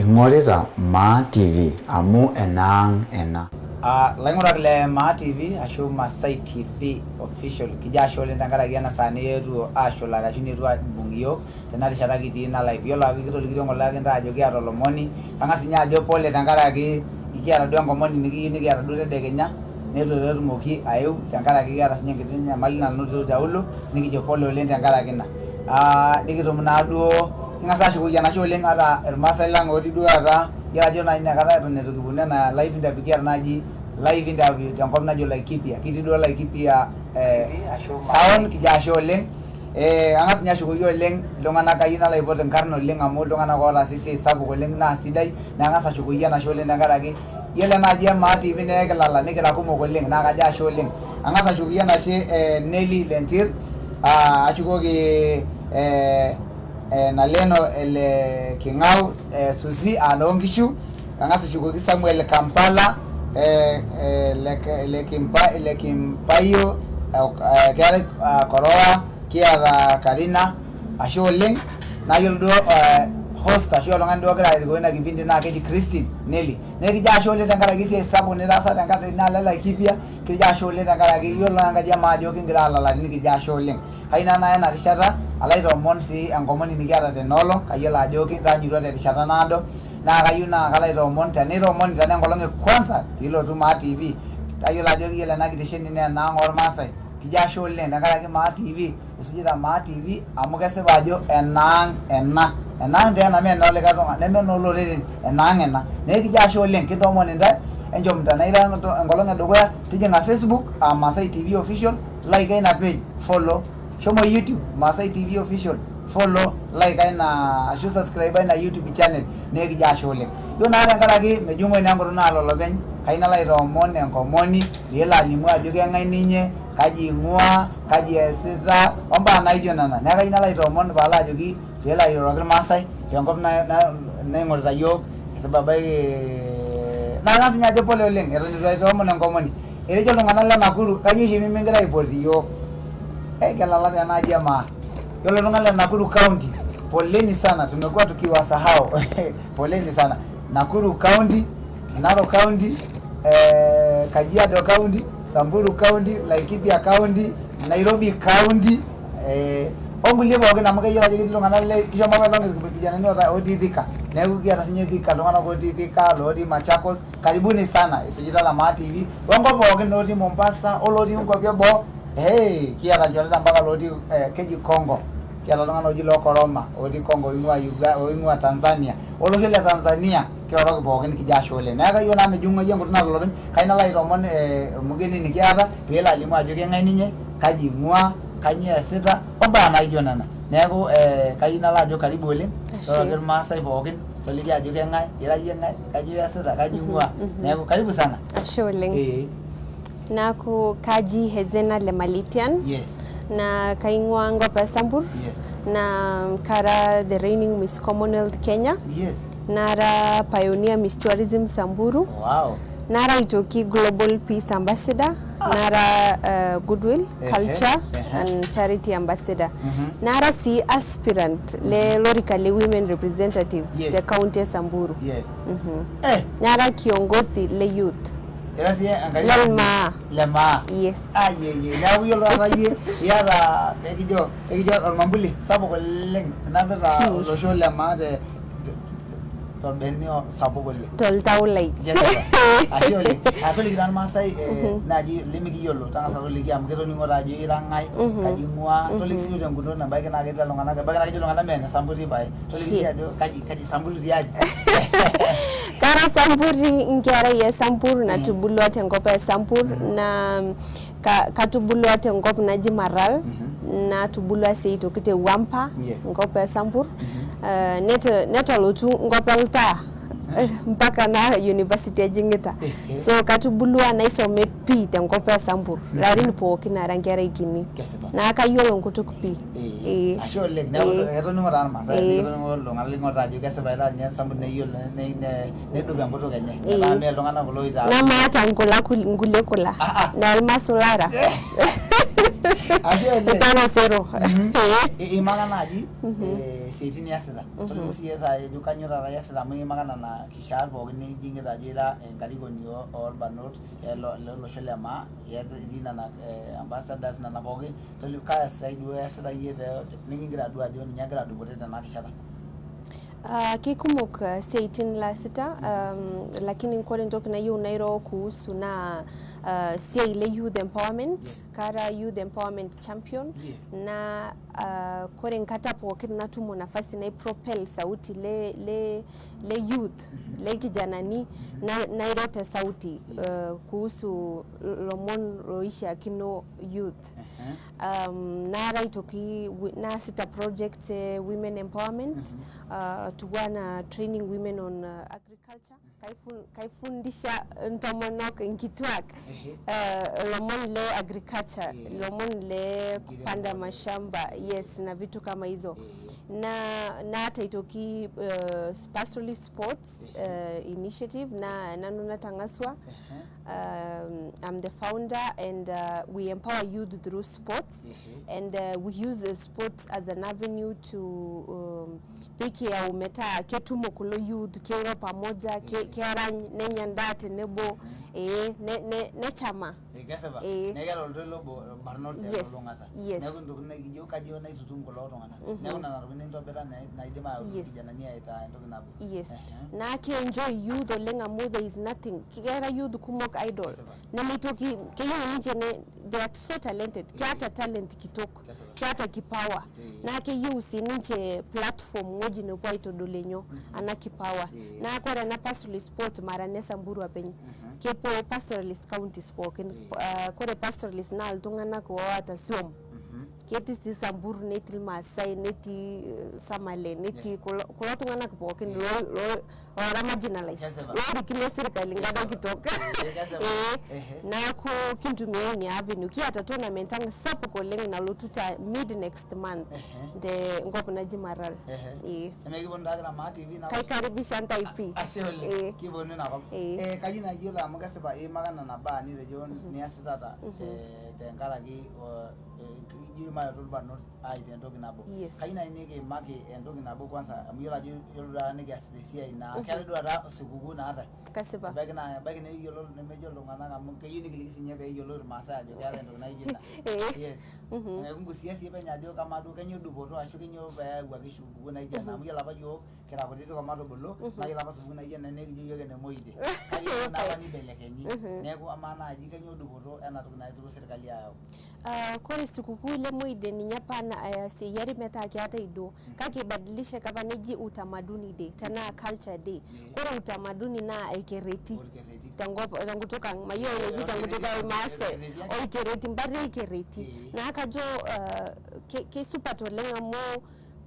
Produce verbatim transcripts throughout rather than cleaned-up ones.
Ing'orita Maa T V amu enaang ena. Aa, laing'urak le Maa T V ashu Masai T V official, kijo ashe oleng tenkaraki ena saa nietuo ashulare ashu nietuo aibung iyiook tena rishata kitii ina live. Iyiolo ake kitolikitio ng'ole ake ntae ajo kiata olomoni, kang'as ninye ajo pole tenkaraki kiata duo enkomoni nikiyieu nikiata duo tedekenya, neitu taa etumoki aeu tenkaraki kiata sinye enkiti nyamali nanotito tiaulo, nikijo pole oleng tenkaraki ina. Aa, nikitum naa duo, king'as ashukoki enashe oleng ata irmaasai lang otii duo taata, kigira ajo naa inakata eton eitu kiponu ena live interview, kiata naaji live interview tenkop najo Laikipia. Kitii duo Laikipia, eh, sound, kijo ashe oleng. Eh, ang'as ninye ashukoki oleng iltung'anak, kayieu nalo aipot inkarn oleng amu iltung'anak ootaasa esiai sapuk oleng naa sidai, nang'as ashukoki enashe oleng tenkaraki iyiolo enaaji e Maa T V naa ekilala nikira kumok oleng naa kajo ashe oleng. Ang'as ashukoki enashe, eh, Nelly Lentir, ah, ashukoki, eh, eh, Naleno ele King'au, eh, Susi, ah, loo nkishu. Ang'as ashukoki Samuel Kampala, eh, eh, le, le Kimpa-, le Kimpaio, eh, eh, keetae, ah, Koroa, kiata Karina, ashe oleng. Naa yiolo duo, eh, host ashu oltung'ani duo ogira arikoo ina kipindi naa keji Christine Nelly. Nekijo ashe oleng tenkaraki esiai sapuk nitaasa tenkata ino alo Laikipia, kijo ashe oleng tenkaraki iyiolo naa enkaji e Maa ajo kingira alalari nikijo ashe oleng. Kayieu naa naya ena rishata alo aitoomon sii enkomoni nikiata tena olong, kayiolo ajo kitaanyutua terishata naado, naa kayieu naa kalo aitoomon, tenitoomoni tena enkolong e kwanza piilotu Maa T V. Tayiolo ajo kiyiolo ena kitesheni naa enaang ormaasai. Kijo ashe oleng tenkaraki Maa T V, isujita Maa T V amu kesipa ajo enaang ena. Enaang taa ena, mee enoo likae tung'ani, neme enoo loreren, enaang ena. Neeku kijo ashe oleng, kintoomon intae, enchom tenaa ira enkolong edukuya, tijing'a Facebook, aa Maasai T V Official, like ina page, follow. Shomo YouTube, Maasai T V Official, follow, like ina, ashu subscribe ina YouTube channel, neeku kijo ashe oleng. Ijo naa tenkaraki mejung'oi naa enkutuk nalo olopeny, kayieu nalo aitoomon enkomoni, piilo alimu ajo keng'ae ninye, kaji ing'ua, kaji eesita, ombaa naijo nena. Neeku kayieu nalo aitoomon paalo ajoki, piilo airoroki irmaasai tenkop na, na, naing'orita iyiook, sababu ai, nang'as ninye ajo pole oleng eton eitu aitoomon enkomoni. Etejo iltung'anak le Nakuru, kanyoo oshi mimingira aipot iyiook? Eh, kelala taa enaaji e Maa. Yiolo iltung'anak le Nakuru County, poleni sana, tumekuwa tukiwasahau. Poleni sana. Nakuru County, Narok County, eh, Kajiado County, Samburu County, Laikipia County, Nairobi County, eh, onkulie pookin amu keyiolo ajo ketii iltung'anak le, kishomo apa elong irkijanani oota, otii Thika. Neeku kiata sinye Thika iltung'anak otii Thika, lotii Machakos. Karibuni sana, isujita Maa T V. Onkop pookin, lotii Mombasa, olotii nkuapi eboo. Hey, kiata ilchoreta mpaka lotii, eh, keji Congo. Kiata iltung'anak ooji loo Koroma, otii Congo, oing'ua Uga-, oing'ua Tanzania. Olosho le Tanzania, kiroroki pookin kijo ashe oleng. Neeku kayieu naa mejung'oyu enkutuk nalo olopeny, kayieu nalo aitoomon, eh, ormugeni nikiata, peelo alimu ajo keng'ae ninye, kaji ing'ua, kanyoo eesita, ombaa naijo nena. Neeku, eh, kayieu nalo ajo karibu oleng, ashe, toliki irmaasai pookin, toliki ajo keng'ae, ira iyie ng'ae, kanyoo iasita, kaji ing'ua. Mhm, mhm. Neeku karibu sana. Ashe oleng. Ee. Naaku kaji Hezena Lemalitian. Yes. Naa kaing'ua nkop e Sambur. Yes. Naa kara the reigning Miss Commonwealth Kenya. Yes. Nara pioneer Miss Tourism Samburu. Wow. Nara aitoki Global Peace Ambassador. Ah. Nara, uh, Goodwill, ehe, Culture, ehe, and Charity Ambassador. Mhm. Nara sii aspirant le, mhm, lorika le women representative, yes, te county e Samburu. Yes. Mhm. Eh. Nara kiongozi le youth. Ira sii enkaji le Maa. Le Maa. Yes. Ai, ai, ai. Neaku iyiolo taata iyie, iata, ekijo, ekijo ormambuli sapuk oleng inapita, pii, olosho le Maa te, te, tolbene sapuk oleng. Toltau lai. Yes, sir. Ashe oleng. Ah, toliki taa irmaasai, eh, mhm, naaji limikiyiolo, tang'asa toliki amu ketoning'o taa ajo ira ng'ae, mhm, kaji ing'ua, mhm, toliki sii tenguton, ebaiki naa ketii iltung'anak, ebaiki naa kejo iltung'anak mee ine Samburu pae. Toliki sii ajo kaji, kaji Samburu tiaji. Kara Samburi, nkerai e Sambur, mm, natubulua tenkop e Sambur, mm, na ka-, katubulua tenkop naji Maral, mhm, natubulua sii aitoki te Wampa, yes, nkop e Sambur. Mhm. Eh, net-, netalotu nkop e Ltaa, eh, mpaka na university ajing'ita. Ehe. So katubulua naisome pii tenkop e Sambur, mhm, larin pookin ara nkerai kini. Kesipa. Naa kayiolo nkutuk pii. Ee. Ee. Ashe oleng. Neeku, ee, etoning'o taa irmaasai, ee, etoning'o iltung'anak ling'or ajo kesipa etaa ninye Sambur neyiolo, ne-, ne-, nedup enkutuk enye. Ee. Metaa mee iltung'anak kulo oitaa. Namaata nkula kul-, nkulie kula. Ah, ah. Naa irmasulara. Ashe oleng. Tano zero. Mhm. Eh. I-, imaka naaji, mhm, eh, isiaitin iasita. Mhm. Tolimu sii iyiok ajo kanyoo taata iasita amu imaka nena kishaat pookin nijing'ita ajo ira enkarikoni o-, olbarnot, eh, lo-, lo-, lolosho le maa, iata, itii nena, eh, ambassadors nena pookin. Tolimu, kaa siai duo iasita iyie te, te, nikigira duo ajo ninye egira adupote tena rishata? Ah, keikumok, ah, isiaitin laasita, mhm, um, lakini kore entoki nayieu nairo kuhusu naa, ah, siai le youth empowerment. Yes. Kara youth empowerment champion. Yes. Naa, ah, kore nkata pookin natumo nafasi nai propel sauti le, le, le youth, mhm, le kijanani, mhm, na, nairo te sauti, yes, ah, kuhusu lomon loishiakino youth. Ehe. Um, nara aitoki wi-, naasita project e women empowerment, mhm, uh, tung'uan, uh, training women on, uh, agriculture. Kaifun-, kaifundisha ntomonok nkituak, ehe, uh, lomon le agriculture, eh, lomon le kupanda mashamba, yes, na vitu kama hizo. Eh. Na, naata aitoki, uh, pastoralist sports, ehe, uh, initiative, na nanu natang'asua. Ehe. Um, I'm the founder and, uh, we empower youth through sports, ehe, and, uh, we use the sports as an avenue to, um, pee kiyau metaa ketumo kulo youth, keiro pamoja, ke-, ehe, kerany, nenya endaa tenebo, ehe, eh, ne-, ne-, nechama. Eh, kesipa. Eh. Neeku keeta oltoilo obo, barnot, yes, telulung'ata. Yes. Neeku intokitin naikijo kajo naitutum kulo tung'anak. Mhm. Neeku nena tokitin nintobira nai-, naidim ayau, yes, irkijanani aitaa entoki nabo. Yes. Ehe. Naa ke enjoy youth oleng amu there is nothing. Kera youth kumok idle. Kesipa. Nemeitoki, keyieu ninche ne, they are so talented. Eh. Keata talent kitok. Kesipa. Keata kipawa. Eh. Naa keyieu sii ninche platform ng'oji nepuo aitodol enyo, mhm, ana kipawa. Eh. Naa kore ena pastoralist sport mara ne Samburu apeny. Mhm. Kepuo pastoralist counties pookin. Eh. Ah, kore pastoralist naa iltung'anak oata suom. Mhm. Ketii sii Samburu, netii Ilmaasai, netii, eh, Somali, netii, eh, kulo, kulo tung'anak pookin, eh, lo, lo, ora marginalized. Kesipa. Lorikino sirkali nkata kitok. Kesipa. Eh, ehe, neaku kintumia ina avenue. Kiata tournament ang sapuk oleng nalotu ta mid next month. Ehe. Te nkop naji Maralal. Ehe. Eh. Emekiponu taa kira maa T V nabo. Kaikaribisha ntae pii. Ashe oleng. Eh. Kiponu inakop. Eh. Eh, kayieu nayiolo amu kesipa iimaka nena baa nitejo, mhm, niasitata, mhm, te, tenkaraki, o, eh, ijo imayoto ilbarnot aitaa entoki nabo. Yes. Kayieu nai nikiimaki entoki nabo kwanza, amu iyiolo ajo iyiolo duo taata nikiasita esiai naa, mhm, keetae duo taata sikukuu naatae. Kesipa. Ebaiki naa, ebaiki neyiolo, nemejo iltung'anak amu keyieu nikiliki sinye peyiolou Ilmaasai ajo keetae entoki naijo ina. Eh. Yes. Mhm. Eh, kingusia sii penyo ajo kamaa duo kenyoo dupoto ashu kenyoo peyawuaki sikukuu naijo ena, mhm, amu iyiolo apa yiok kira kutitik omatubulu, mhm, naa iyiolo apa supukin naijo nena nekijo iyiook ene Moide. Kake ore naa apa nibelekenyi. Mhm. Neeku amaa naaji kanyoo dupoto ena toki naetuo sirkali ayau? Ah, kore sikukuu le Moide ninye apa na, eh, seyiari metaa keetae duo. Mhm. Kake ibadilishaki apa neji utamaduni day, tenaa culture day. Mhm. Kore utamaduni naa ilkerreti. Olkerreti. Tenkop, tenkutuk ang', mayiolo, eh, eneji tenkutuk olkerreti, olmaasai. Olkerreti ake. Olkerreti, mbarri ilkerreti. Eh. Naa kajo, ah, ke-, keisupat oleng amu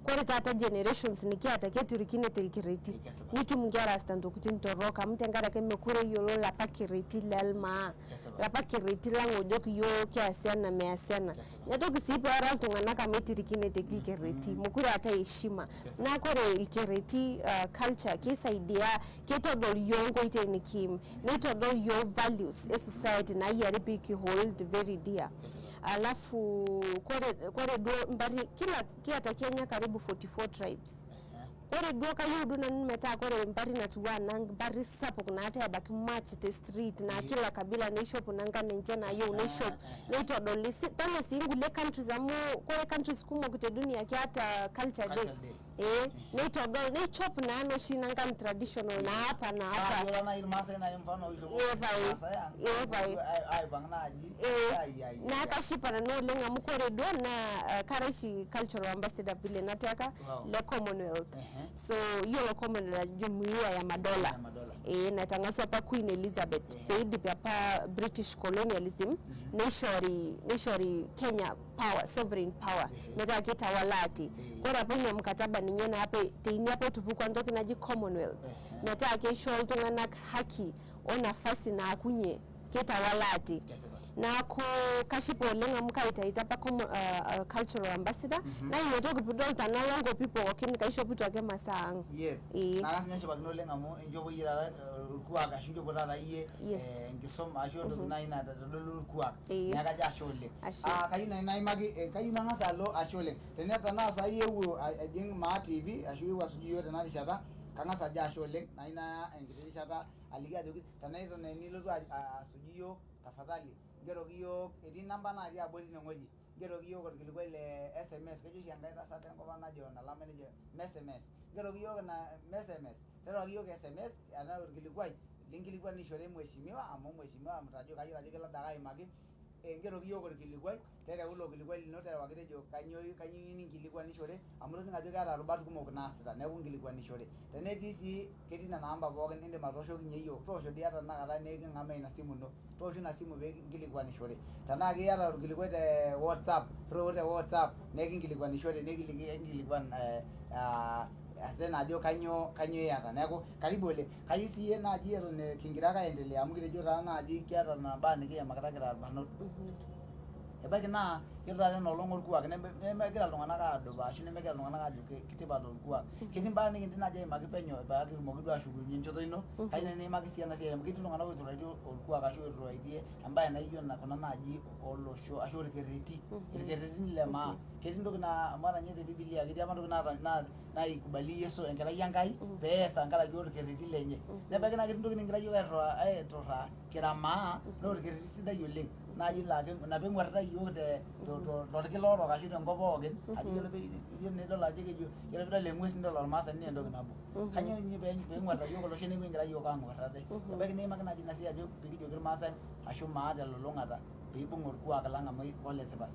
kore taata generations nikiata keturikinete ilkerreti. Kesipa. Nitum inkera aasita intokitin torrok amu tenkaraki mekure eyiolo lapa kerreti lelmaa. Kesipa. Lapa kerreti lang' ojoki iyiook kias ena, meas ena. Kesipa. Netoki sii peera iltung'anak amu etirikineteki ilkerreti. Mm. Mekure eetae heshima. Kesipa. Naa kore ilkerreti, ah, culture keisaidia, keitodol iyiook nkoitoi nikiim. Mm. Neitodol iyiook values e society naayiari pee ki hold very dear. Kesipa. Alafu kore, kore duo mbarri kila kiata Kenya karibu forty-four tribes. Ehe. Kore duo kayieu duo nanu metaa kore mbarri natiu anaa mbarri sapuk naatae abaki march te street naa, ehe, kila kabila neishop nankan enche nayieu, ehe, neishop, ehe, neitodoli si-, tena sii nkulie countries amu kore countries kumok te dunia keata culture day. Culture day. Eh, neitodol, neishop naa noshi nankan traditional, eh, naapa, naapa. Naa iyiolo nai Ilmaasai nai mfano oishopo, eh, pae, Ilmaasai ang', eh, pae, ai-, aipang' naaji. Eh, ai, ai, naa ai, kashipa nanu oleng amu kore duo naa, eh, kara oshi cultural ambassador vile natiaka, wow, le Commonwealth. Ehe. So, iyiolo Commonwealth naa jumuiya ya madola. Ya madola. Eh, natang'asua apa Queen Elizabeth, eh, peidipi apa British colonialism, mhm, neishori, neishori Kenya power, sovereign power, ehe, metaa keitawala ate. Ehe. Kore apa ina mkataba ninye naa apa, teine apa etupukuo entoki naji Commonwealth. Ehe. Metaa keisho iltung'anak haki o nafasi naakunye keitawala ate. Kesipa. Naaku kashipa oleng amu kaitaita apa como, ah, ah, cultural ambassador. Mhm. Naa ina toki pidol tana longo people pookin kaishopitu ake masaa ang. Yes. Ee. Naa kang'as ninye ashipakino oleng amu inchopo iyie taata, eh, orkuak ashu inchopo taata iyie, yes, eh, enkisuma ashu entoki, mhm, nai naitodolu orkuak. Ee. Neeku kajo ashe oleng. Ashe. Ah, kayieu nai naimaki, eh, kayieu nang'as alo ashe oleng. Tene-, tenaa saa iewuo a-, ajing' Maa T V ashu iewuo asuj iyiook tena rishata, kang'as ajo ashe oleng. Naa ina enkiti rishata aliki ajoki tenaa eton enilotu a-, a-, asuj iyiook, tafadhali, ngeroki iyiook, etii namba natii abori ine ng'oji. Ngeroki iyiook orkilikuai le S M S, kejo oshi enkae tasat enkop ang najo Nalama nejo, "M S M S." Ngeroki iyiook ina M S M S, terewaki iyiook S M S, enaa orkilikuai linkilikuanishore mheshimiwa, amu mheshimiwa mtajo kayiolo ajo kelo adake aimaki. Eh, ngeroki iyiook orkilikuai, tereu ilo kilikuai lino, terewaki tejo, "Kanyoo, kanyoo iyieu ninkilikuanishore?" Amu itoning'o ajo keeta irubat kumok naasita, neeku inkilikuanishore. Tenetii sii, ketii nena amba pookin, indim atooshokinye iyiook. Toosho dii ata tenakata naa eking'amaa ina simu ino. Toosho ina simu pee kinkilikuanishore. Tenaa ke iyata orkilikuai te WhatsApp, irriu te WhatsApp, naa ekinkilikuanishore, nikiliki, ekinkilikuan, eh, ah, asena ajo kanyoo, kanyoo iyata. Neeku, karibu oleng. Kayieu sii iyie naaji eton, eh, kingira ake aendelea amu kitejo taa naaji kiata nena baa nikiimakita kira irbanot. Mhm. Ebaiki naa yiolo taata ena olong orkuak neme-, nemegira iltung'anak aadupaa ashu nemegira iltung'anak aajo ke-, kitipat orkuak. Mhm. Ketii imbaa nikindim naaji aimaki penyo pee kitumoki duo ashukunye enchoto ino. Mhm. Kayieu naaji niimaki sii ena siai amu ketii iltung'anak oiturraitie orkuak ashu oiturraitie embae naijo ina, kuna naaji olosho ashu orkerreti. Mhm. Irkerretin le maa. Mhm. Ketii intoki naa amu ata ninye te Bibilia ketii apa intoki naata-, naa naikubali Yesu enkerai Enkai, mhm, pee ees tenkaraki orkerreti lenye. Mhm. Nebaiki naa ketii intokitin nikigira iyiook airrua-, aiturraa kira maa, mhm, naa orkerreti sidai oleng. Naaji laa ke-, ina pee eng'uarritae iyiook te, to, to, mhm, torkila orok ashu tenkop pookin. Mhm. Ajo iyiolo pee, iyiolo nidol ajo kejo, iyiolo piidol eng'ues nidol ormaasani naa entoki nabo. Mhm. Kanyoo ninye pee, pee eng'uarrita iyiook olosho neeku ekigira iyiook aang'uarr ate? Mhm. Ebaiki neimaki naaji ina siai ajo pee kijoki irmaasai ashu maa telulung'ata pee ibung orkuak lang amu ole tipat.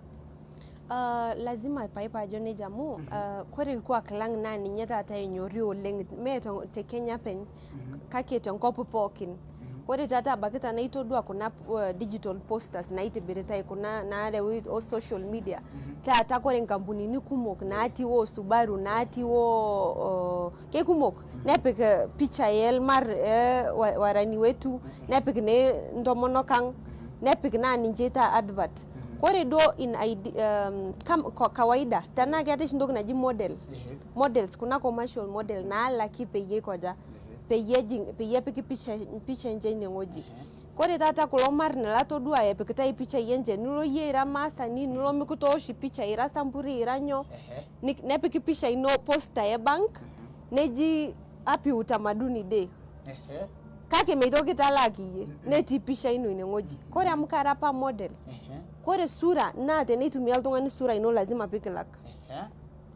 Ah, lazima pae pajo nejia amu, mhm, ah, kore irkuak lang naa ninye taata enyori oleng, mee to-, te Kenya peny, mhm, kake tenkop pookin. Mhm. Kore taata abaki tana itodua kuna, uh, digital posters naitibiritai kuna narewi o social media, mhm, taata kore nkampunini kumok, mhm, natii o Subaru, natii o, o, kekumok, mhm, nepik, eh, picha e Elmar, eh, wa-, warani wetu, mhm, nepik ne ntomonok ang, mhm, nepik naa ninche ita advert. Mhm. Kore duo in ide-, um, kam-, ka-, kawaida, tenaa keetae oshi ntoki naji model. Ehe. Models, kuna commercial model, mhm, naalaki peyie ikoja, ehe, peyie ejing, peyie epiki picha, picha enche ine ng'oji. Ehe. Kore taata kulo marn latodua epikitae pichai enche, nilo iyie ira maasani, nilo mikitooshi picha, ira Samburi, ira nyoo, ehe, nik-, nepiki picha ino posta e bank, mhm, neji happy utamaduni day. Ehe. Kake meitoki italaaki iyie, mm-mm, netii picha ino ine ng'oji. Mm-mm. Kore amu kara apa model. Ehe. Kore sura, naa teneitumia oltung'ani sura ino lazima pikilak. Ehe.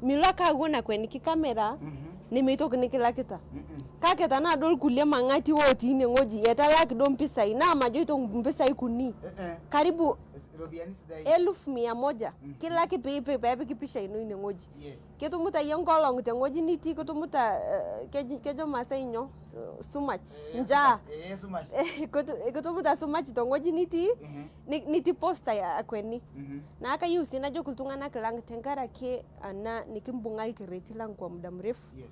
Milo ake awuon akweniki kamera, mhm, nemeitoki nikilakita. Mm-mm. Kake tanaa duo irkulie mang'ati otii ine ng'oji, etalaaki duo mpisai, naa majoito mpisai kuni. Eh, eh. Karibu es-, iropiyiani sidain. Elfu mia moja. Mhm. Kilaki pee, pee, pee epiki picha ino ine ng'oji. Yes. Kitumuta iyie enkolong teng'oji nitii, kitumuta, eh, keji-, kejo Maasai nyoo? Su-, sumac. Eh, njaa. Sumac. Eh, sumac. Eh, kitu-, kitumuta sumac teng'oji nitii, mhm, ni-, nitii posta ya akweni. Mhm. Naa kayieu sii najoki iltung'anak lang tenkaraki ena nikimbung'a ilkerreti lang kwa muda mrefu. Yes.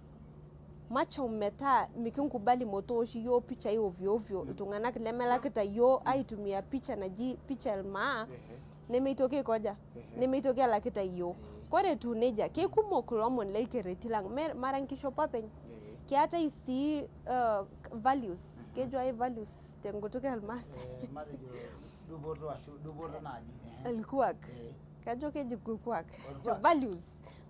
Machom metaa mikinkubali motoosh iyiook pichai ovyo ovyo, mm, iltung'anak lemelakita iyiook, mm, aitumia picha naji picha e lmaa, ehe, nemeitoki aikoja, ehe, nemeitoki elakita iyiook. Ee. Kore etiu nejia, kekumok ilomon le lkerreti lang, me-, mara nkishopo apeny. Ee. Keetae sii, uh, values, aha, kejo ai values tenkutuk e Lmaasai. Ee, matejo dupoto ashu dupoto naaji, ehe. Ilkuak. Ee. Kajo keji ilkuak. Olkuak. Values.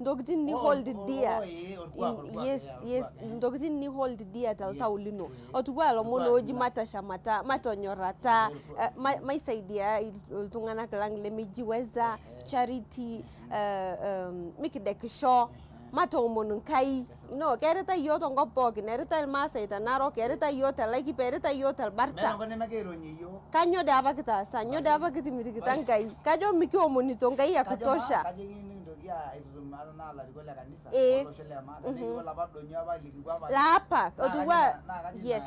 Ntokitin ni, oh, hold, oh, dear. Oh, ee, olkuak, in, olkuak, yes, ee, yes, olkuak, ee. Ntokitin ni hold dear toltau lino. Yes, ee. Otiu aa lomon ooji matashamata, matonyorrata, ee, olkuak, eh, ma-, maisaidia il-, iltung'anak lang lemejiweza, ee, charity, ee, eh, em, mikidekisho, ee, matoomon Nkai. Yes. No, keeritai iyiook tenkop pookin, eeritai Ilmaasai te Narok, eeritai iyiook te Laikipia, eeritai iyiook te Lbarta. Meeta enkop nemegira aironie iyiook. Kanyoo dii apa kitaasa? Nyoo dii apa kitimitikita Nkai? Kajo mikiomonito Nkai ya kutosha. Kajo ma-, kajo kiyieu nikintoki a-, aitutum Ee. Lapa otuwa. Yes.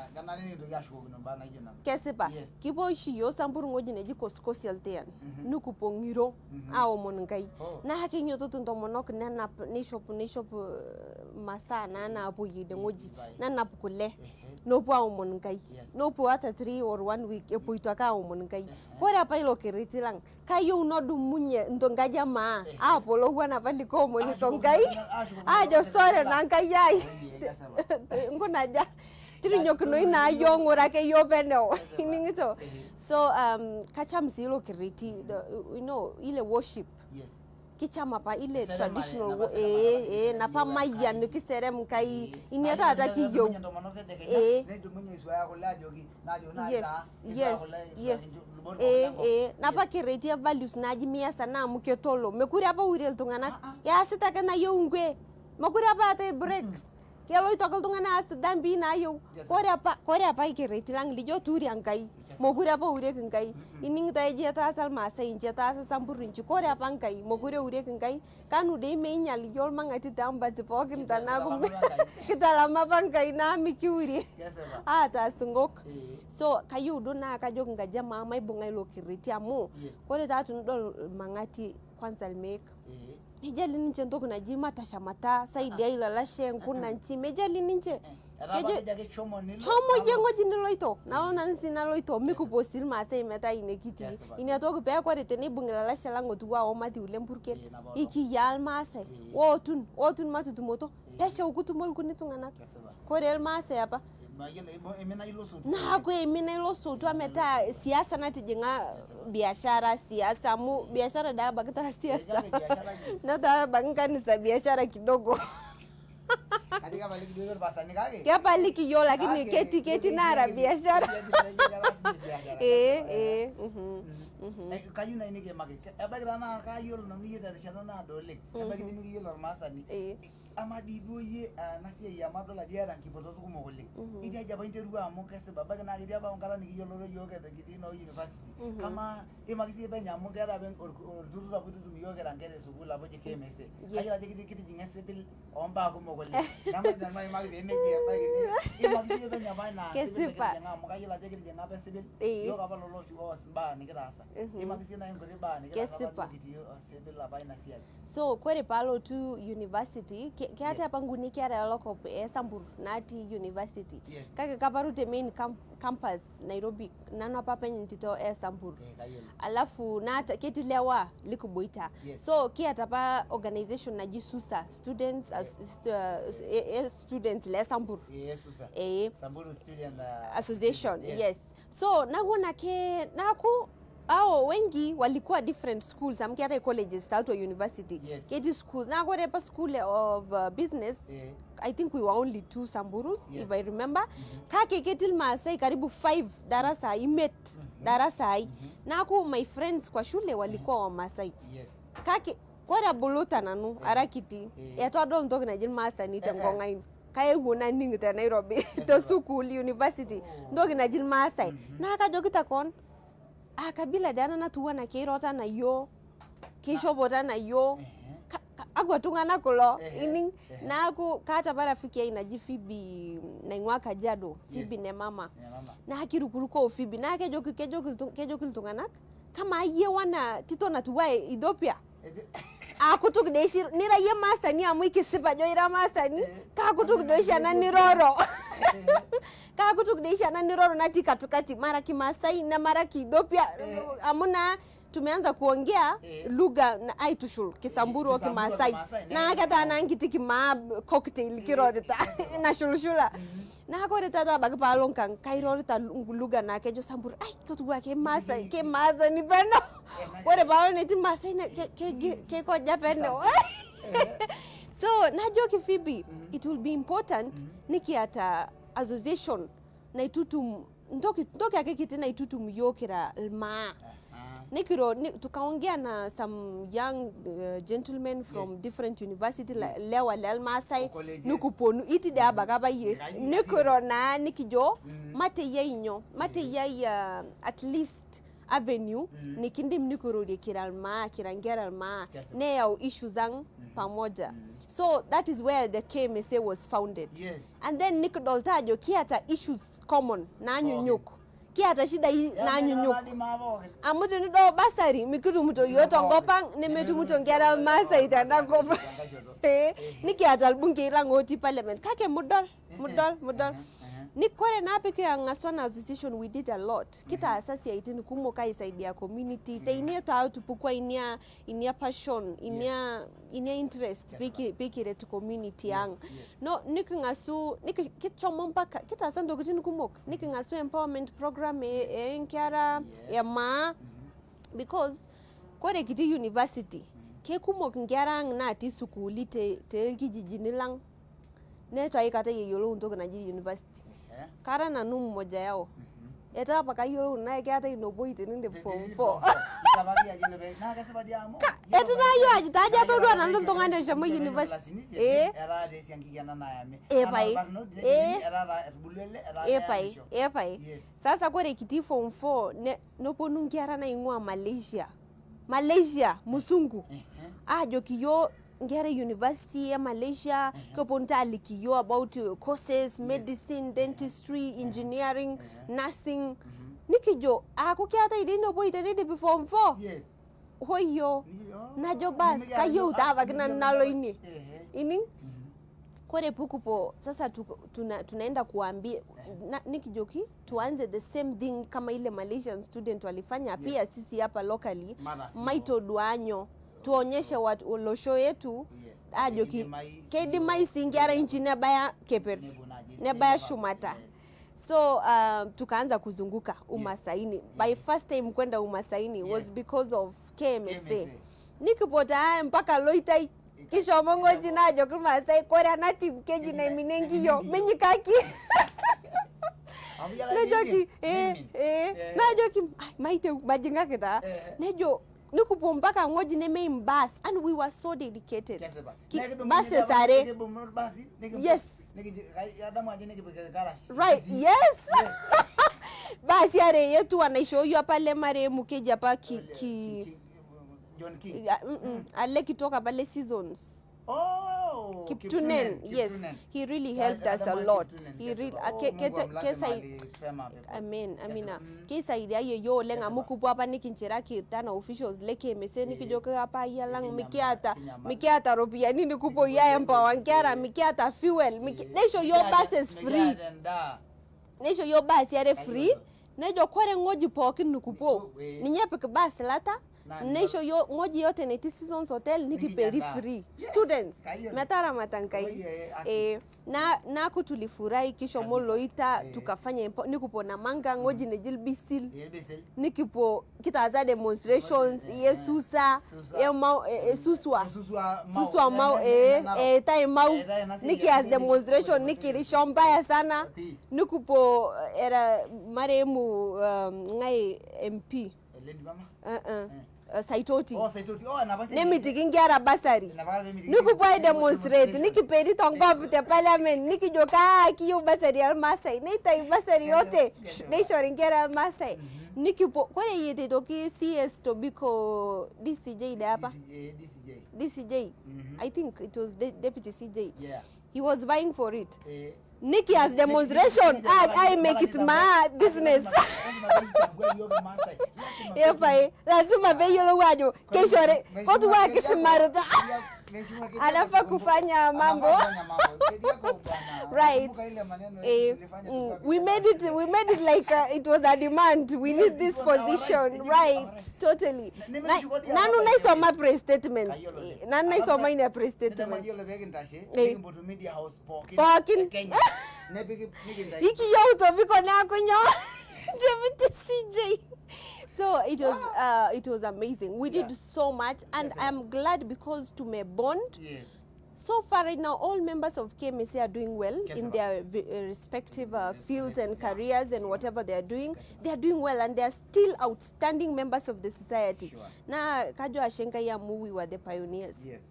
Kesipa. Kipuo oshi iyiook Samburu ng'oji neji Kosikosi Eltean. Nikipuo ng'iro aomon Nkai. Naa kenyototo intomonok nenap, neishop, neishop, eh, masaa naa naapuoyie ide ng'oji, nenap kule. Nopuo aomon Nkai. Nopuo ata three or one week epuoito ake aomon Nkai. Kore apa ilo kereti lang', kayieu nodumunye nto nkaji e maa, aapolou anapa likoomonito Nkai, aajo sore naa Nkai ai. Nkuna aja, tirinyokinoi naa iyiook, ng'ura ake iyiook peneu. Ining'ito? So, um, kacham sii ilo kereti, the, you know, ile worship. Kicham apa ile traditional, ee, ee, napa mayian kiserem Nkai, inia taata kiyieu. Ee. Yes, yes, yes. Ee, ee. Napa kereti e values naaji miasa naa amu ketolo. Mekure apa eure iltung'anak. Easita ake nayieu nkue. Mekure apa eatae breaks. Keloito ake iltung'anak aas dhambi naayieu. Kore apa, kore apa ikereti lang' lijo turia Nkai. Mekure apa eurieki Nkai. Ining'ito eji etaasa Ilmaasai inji, etaasa Samburu inji. Kore apa Nkai, mekure eurieki Nkai. Kanu dei meinyal iyiook ilmang'ati te mbati pookin tanaa kitalama apa Nkai naa mikiurie. Aataas ng'ok. So, kayieu duo naa kajoki nkaji e maa maibung'a ilo kereti amu, kore taa tinidol ilmang'ati kwanza ilmeek. Mejali ninche ntoki naji matashamata, saidiai lalashe, nkuna nchi, mejali ninche. Kejo, "Shomo iyie ng'oji niloito, nalo nanu sii naloito, mikipuo sii Ilmaasai metaa inekitii." Inia toki pee kore teneibung' lalashe lang' otiu aomati ule mpurkel, ikiyaa Ilmaasai, otun, otun matutumoto, pesho kutumo lkuni tung'anak. Kore Ilmaasai apa. Naaku eimina ilo sotua metaa siasa natijing'a biashara, siasa, amu biashara dai abaki taa siasa. Netaa abaki nkanisa biashara kidogo. Kepaliki iyiook, lakini keti, keti nara biashara. Ee, ee, mhm, mhm. Kayieu nai nikimaki. Ebaiki taa naa kayiolo nanu iyie terishata naado oleng. Ebaiki nimikiyiolo Ilmaasani. Ee. Amaa dii duo iyie, ah, ena siai amu adol ajo iyata nkipotot kumok oleng. Mhm. Itii aji apa interua amu kesipa, ebaiki naa ketii apa enkata nikiyioloro iyiook kitii noo university. Mhm. Kamaa, imaki sii penyo amu keeta apa en-, ol-, olturrur apa oitutum iyiook kira nkera e sukuul apa oji K M S A. Yes. Kayiolo ajo kiti-, kitijing'a esipil oo mbaa kumok oleng. Nemaji nanu aimaki pee meji ebaiki ni-, imaki sii penyo apa ina sipil nikitijing'a amu kayiolo ajo kitijing'a apa esipil. Ee. Iyiook apa lolo oshi oos mbaa nikitaasa. Mhm. Imaki sii nai nkuti baa nikitaasa apa kitii esipil apa ina siai. So, kore paalotu university, ke-, keate apa nguni kiata elokop e Sambur natii university. Yes. Kake kaparu te main cam-, campus Nairobi, nanu apa apeny ntito e Sambur. Ee, kayiolo. Alafu, naata, ketii lewa likiboita. Yes. So, kiata apa organization naji SUSA, Students as-, st-, uh, s-, e-, e-, Students le Sambur. Ee, SUSA. Ee. Samburu Student, uh, Association, yes. So, naaku ake, naaku, ao wengi walikuwa different schools, amu keatae colleges tiatua university. Yes. Ketii schools. Naaku ore apa school of, uh, business, eh, I think we were only two Samburus, yes, if I remember. Mhm. Kake ketii Ilmaasai karibu five darasa, imet, mhm, darasa ai. Mhm. Naaku my friends kwa shule walikuwa, eh, Wamaasai. Yes. Kake kore abuluta nanu, eh, ara kiti, eh, eitu adol ntoki naji Ilmaasani, eh, eh, te Ngong' ain. Kaewuo naning' te Nairobi, eh, te sukuul, university, oh, ntoki naji Ilmaasai. Mhm. Naa kajokita koon, "Ah, kabila dee ana natiu ana keiro tana iyiook, keishopo tana iyiook." Ehe. Ka, ka, akwa tung'anak kulo, ehe, ining'? Ehe. Naaku kaata apa rafiki ai naji Phoebe naing'ua Kajiado, yes, Phoebe Nemama. Nemama. Naa kirukuruko o Phoebe, naa kejoki, kejoki iltu-, kejoki iltung'anak, "Kamaa iyie wena tito natiu aa Ethiopia?" Ejo- Aa kutuk dee oshi, nira iyie Maasani amu ikisip ajo ira Maasani, eh, kaa kutuk dee oshi ena niroro? Eh. Kaa kutuk dee oshi ena niroro natii katikati, mara Kimaasai, nemara Kiethiopia, eh, amu naa tumeanza kuongea, eh, lugha na-, aitushul, Kisamburu, eh, o Kimaasai. Kimaasai, naa, eh, ketaa naa nkiti kimaa cocktail, eh, kirorita, eh, nashulshula. Mhm. Naa kore taata abaki paalo nkang', kairorita lu-, lugha naa kejo Sambur, "Ai, kotuwaa ke Maasai, ke Maasani peno." Kore paalo netii Maasai na ke, ke, ke, keikoja peno. So, najoki Phoebe, it will be important nikiata association naitutum, ntoki, ntoki ake kiti naitutum iyiook kira Ilmaa. Nikiro, ni-, tukaongea na some young, uh, gentlemen from, yes, different university, la, mm, lewa le Ilmaasai, o colleges, nikiponu, itii dee abaki apa iyie. Ira iyie. Nikiro naa nikijo, mm, mateyiai inyo, mateyiai, uh, at least avenue, mm, nikindim nikirorie kira ilmaa, kira nkera ilmaa, kesipa, neyau issues ang, mhm, pamoja. Mm. So that is where the K M S A was founded. Yes. And then nikidolta ajo kiata issues common naanyunyuk. Pookin. Kiata shidai naanyunyuk. Amu tinido bursary, mikitumto iyiook tenkop ang, nemetumto nkera ilmaasai tena kop. Eh, nikiata ilbunkei lang otii parliament. Kake mudol, mudol, mudol. Ni kore naa peking'asu ana association, we did a lot. Kitaasa isiaitin kumok aisaidia community. Te inia etu atupuku inia, inia passion, inia, inia interest, piki, pikiret community ang. No, niking'asu, niki-, kishomo mpaka, kitaasa ntokitin kumok. Niking'asu empowerment program e, e nkera, emaa. Because kore kitii university, kekumok nkera ang natii sukuuli te, te lkijijini lang. Netu aikata eyiolou ntoki naji university. Kara nanu mmoja yao. Etu apa kayiolou nai keetae nobo ite nindip form four. Etu naa ajo aji taja todua nanu ltung'ani oshomo university. Ee. Ee pae. Ee pae. Ee pae. Sasa kore kitii form four, ne, noponu nkera naing'ua Malaysia. Malaysia, musungu. Ajoki iyiook nkera e university e Malaysia, keponu taa aliki iyiook about, uh, courses, medicine, dentistry, engineering, nursing. Nikijo, aaku keetae dei nobo ite neidip form four? Hoyo. Najo bas, kayieu taa abaki nanu nalo inie. Ining? Kore pukupo, sasa tu-, tuna-, tunaenda kuambia, na, nikijoki, tuanze the same thing kama ile Malaysian student walifanya, pia sisi hapa locally, maitodua nyoo, tuonyeshe watu, olosho yetu, ajoki, keidimai sii nkera inchi nebaya keper, nebaya shumata. So, uh, tukaanza kuzunguka umasaini. By first time kwenda umasaini was because of K M S A. Nikipuo taa mpaka Loitai, kishomo ng'oji najoki Ilmaasai, kore ena team keji naiminie nkiyo, minyikaki. Najoki, eh, eh, najoki, ai, maiteu, majing'aki taa. Nejo, nikipuo mpaka ng'oji nemeim bus, and we were so dedicated. Buses are, yes. Right, yes. Basi are yetu wanaishooyio apa le marehemu keji apa ki, ki, John King. Ale kitok apa le Seasons. Oh, Kiptunen, yes. He really helped us a lot. He really, ke, ke, ke, Amen, amina. Keisaidia yiook oleng amu kipuo apa nikinchiraki tana officials le K M S A nikijoki apa ayialang mikiata, mikiata ropiyiani nikipuo ai empower nkera, mikiata fuel, neisho yiook buses free. Neisho yiook basi are free. Nejo kore ng'oji pookin nikipuo, ninye epik bus lata, neisho yiook ng'oji yote netii Seasons Hotel nikiperi free. Students, metaramata Nkai. Eh, na, naaku tulifurahi, kishomo Loita, tukafanya empo-, nikipuo Namanga, ng'oji neji Ilbisil. Nikipuo, kitaasa demonstrations, ye Susa, ye mau, eh, eh, Suswa. Suswa mau, eh, eh, tai mau. Nikias demonstration, nikirisho mbaya sana. Nikipuo, era marehemu, um, ng'ae M P. Ele ni mama? Uh-uh. Eh. Uh, Saitoti. Oh, Saitoti. Oh, ena bursary. Nemitiki nkera bursary. Ena bursary nemitiki. Nikipuo ai demonstrate, nikiperi tonkop te parliament, nikijo kaa kiyieu bursary Ilmaasai. Neitai bursary yote, neishori nkera Ilmaasai. Nikipuo, kore iyiete aitoki C S Tobiko D C J de apa? D C J, D C J. D C J. I think it was de-, deputy C J. Yeah. He was vying for it. Eh. Nikias demonstration, ai, ai make it my business. Epae, lazima peyiolou ajo keishori, kotu wa kisimarita. Anafaa kufanya mambo. Right. Eh, mm, we made it, we made it like, uh, it was a demand. We need this position. Right, totally. Na, nanu naisoma press statement. Nanu naisoma ina press statement. Eh. Pookin. Iki yo uto biko na kunyo. Deputy C J. So it was, uh, it was amazing. We did so much, and I'm glad because tumebond. Yes. So far right now, all members of K M S A are doing well in their, uh, respective, uh, fields and careers and whatever they are doing. They are doing well, and they are still outstanding members of the society. Sure. Na kajo ashe Nkai amu we were the pioneers. Yes.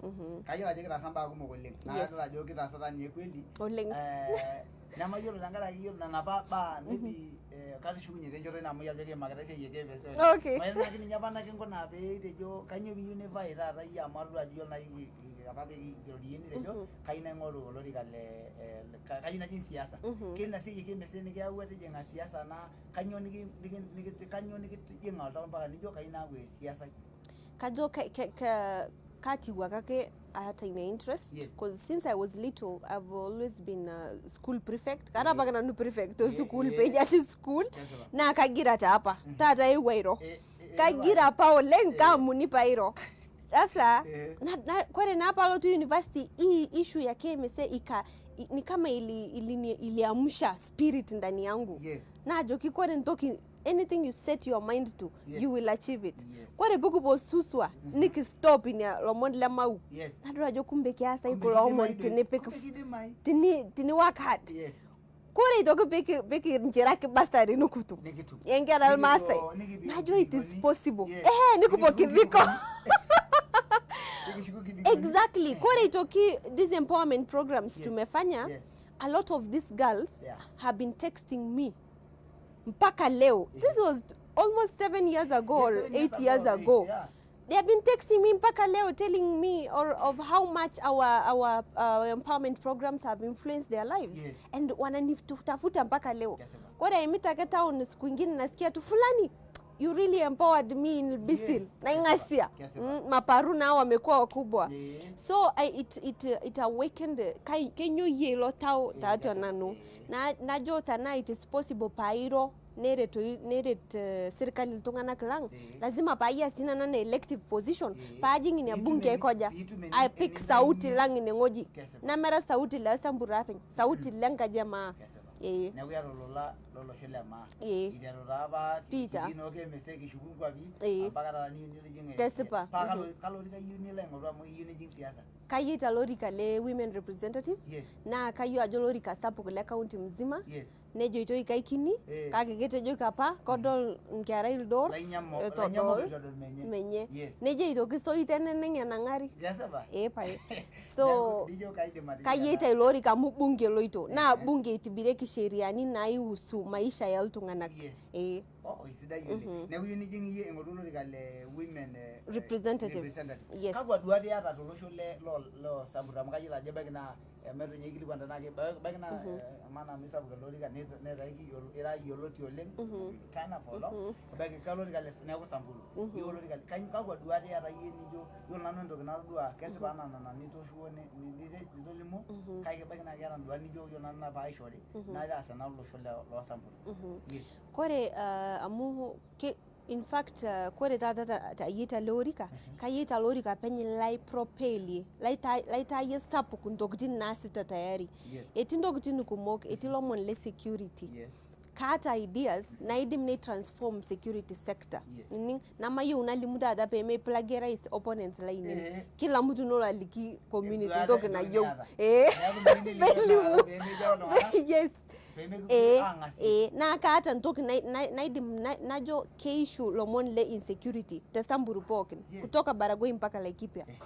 Kajo ajo kitaasa mbaa kumok oleng. Na kajo kitaasa taa ninye kweli. Oleng. Eh, Nemayiolo tenkaraki iyiolo nena apa baa maybe eh, katushukunye tenchoto ina amu ijo kimakita esiai e K P S. Okay. Mayiolo naki ninye apa nakinkuna pee itejo kanyoo piiyieu nivai taata iyie amu atodua ajo iyiolo nai apa pee kirorie nitejo kayieu naing'oru olorika le eh, ka- kayieu najing siasa. Ketii ina siai e K P S nikiyawua tijing'a siasa naa kanyoo niki- niki- niki- kanyoo nikitijing'a oltau mpaka nijo kayieu naaku esiasai. Kajo ke- ke- ke- katiwuo ake aata ina interest. Yes. 'Cause since I was little I've always been a school prefect. Kaata apake nanu prefect to school pee eji atii school. Naa kagira taa apa taata eewuo airo. Kagira apa oleng kaamuni pairo. Sasa na- na- kore naa palotu university hii issue ya K M S A ika- i- ni kama ili- ili- iliamsha spirit ndani yangu. Yes. Najoki kore ntoki anything you set your mind to, yes, you will achieve it. Yes. Kore pukupo susua nikistop inia lomon le mau. Yes. Nadol ajo kumbe keasai kulo omon tinipik, tini tini work hard. Yes. Kore itoki piki piki njira kibastari nukutu. Nikitu. Enkera Almasai. Najo it is possible. Yes. Eh, nikupo kibiko. Exactly. Kore itoki these empowerment programs tumefanya, a lot of these girls have been texting me mpaka leo. This was almost seven years ago or eight years ago. They have been texting me mpaka leo telling me or of how much our our uh, empowerment programs have influenced their lives. Yes. And wananitafuta mpaka leo. Kore aimita ake town siku ingine nasikia tu fulani, you really empowered me in Bisil. Yes. Naing'asia. Kesipa. Mm, maparu nao wamekuwa wakubwa. So I, it, it, it awakened kai- kenyoyie ilo tau tiatua nanu. Na- najo tenaa it is possible pairo neret neret eh, sirkali iltung'anak lang, lazima paayias sii nanu anaa elective position paajing ina bunge aikoja aipik sauti lang ineng'oji. Nemera sauti le Samburu apeny, sauti le nkaji e maa. Ee. Neaku iata olola lolosho le maa. Ee. Iteru taa apa Peter. Kiji noo K M S A kishuku nkuapi, ee, ampaka taata niyieu nilo ijing. Kesipa. Paa kalo- kalo orika iyieu nilo aing'oru amu iyieu nijing siasa? Kayieu taa lorika le women representative. Yes. Naa kayieu ajo lorika sapuk le county mzima. Yes. Nejoitoi kaikini, ee, kake ketejoki apa kodol nkerai ildor, lainyamok- etodol lainyamok etodol menye. Menye. Yes. Nejo aitoki soi teneneng enang'ari. Kesipa. Ee pae. So neaku ijo kaidim atejo kayieu taa ilo orika amu bunge eloito. Naa bunge eitibirieki sheriani naihusu maisha ya iltung'anak. Yes. Ee. Oh, isidai oleng. Neaku iyieu nijing iyie aing'oru olorika le women eh, representative. Representative. Yes. Kakwa duat iata tolosho le lo- loo Samburu amu kayiolo ajo ebaiki naa Emetu ninye aikilikuan tenaa keiba- ebaiki naa eh, amaa naa misapuk ele orika nit- netaa ikiyiolo- ira yioloti oleng. Kana polo ebaiki kalo orika le neeku Samburu. Iyiolo olorika le- kany- kakwa duat iata iyie nijo iyiolo nanu entoki natodua kesipa anaa nana nitoshuo ni- ni- nite- nitolimuo kake ebaiki naa keeta nduat nijo iyiolo nanu ina paaishori naitaas ena olosho le- loo Samburu. Yes. Kore ah, amu ke- In fact, uh, kore taata ta- ta- ayieta ele orika, kayieta ele orika penye lai propellie, laita- laitaayie sapuk ntokitin naasita tayari. Yes. Etii ntokitin kumok, etii lomon le security. Yes. Kaata ideas naidim nei transform security sector. Yes. Ining, namayieu nalimu taata pemei plagiarize opponents lainei. Eh. Kila mtu nolo aliki community entoki nayieu. Ee. Neaku meyieu nelimu taata pemejao iltung'anak. Yes. Pemekipoi ang'asie. Ee, naa kaata ntoki nai- nai- naidim na- najo keishu lomon le insecurity te Samburu pookin. Yes. Kutoka Baragoi mpaka Laikipia. Ehe.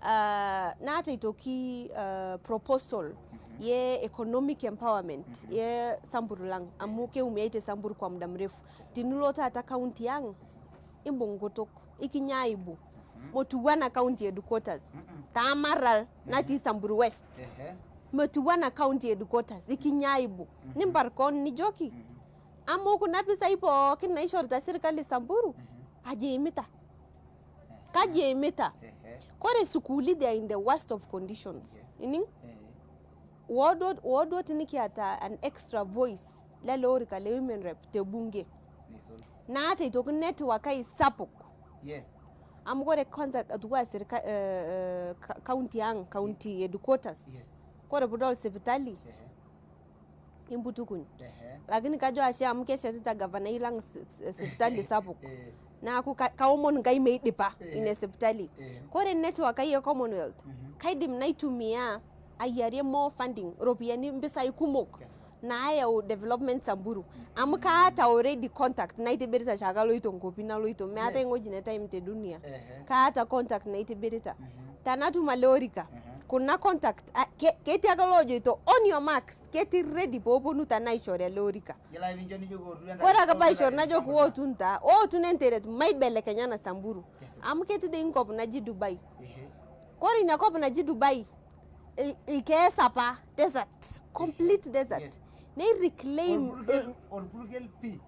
Ah, naata aitoki ah, proposal ye economic empowerment ye Samburu lang amu keumiai te Samburu kwa muda mrefu. Tinilo taata county ang imbung nkutuk ikinya aibu. Motuwana county headquarters. Tamaral natii Samburu West. Ehe. Motuwana county headquarters ikinya aibu. Nimpar koon nijoki amu kuna pisai pookin naishorita sirkali Samburu aja eimita. Kaji eimita? Ehe. Kore sukuuli they are in the worst of conditions. Yes. Ining? Ehe. Woo duo woo duo tinikiata an extra voice lele orika le women rep te bunge. Nisol. Naata aitoki network ai sapuk. Yes. Amu kore kwanza atua sirka- eh, eh, ka- county ang, county headquarters. Yes. Kore pidol sipitali. Ehe. Imbutukuny. Ehe. Lakini kajo ashe amu keshetita gavanai lang s- s- sipitali sapuk. Eh. Naaku ka- kaomon Nkai meidipa ine sipitali. Kore network ai e Commonwealth kaidim naitumia ayiarie more funding, ropiani, mpisai kumok naayau development Samburu. Amu kaata already contact naitibirita oshiake aloito nkopi naloito, meetae ng'oji netai te dunia. Kaata contact naitibirita. Tanatum ale orika Kuna contact, a, ke, ketii ake loojoito, on your marks, ketii ready pee eponu ta naishori ele orika. Kore ake paishori najoki ootu nta, ootu nenteret, maibelekenya ena Samburu. Amu ketii dei nkop naji Dubai. Kore ina kop naji Dubai, i, ikes apa, desert, complete desert. Nei reclaim, olpurkel, eh, olpurkel pi.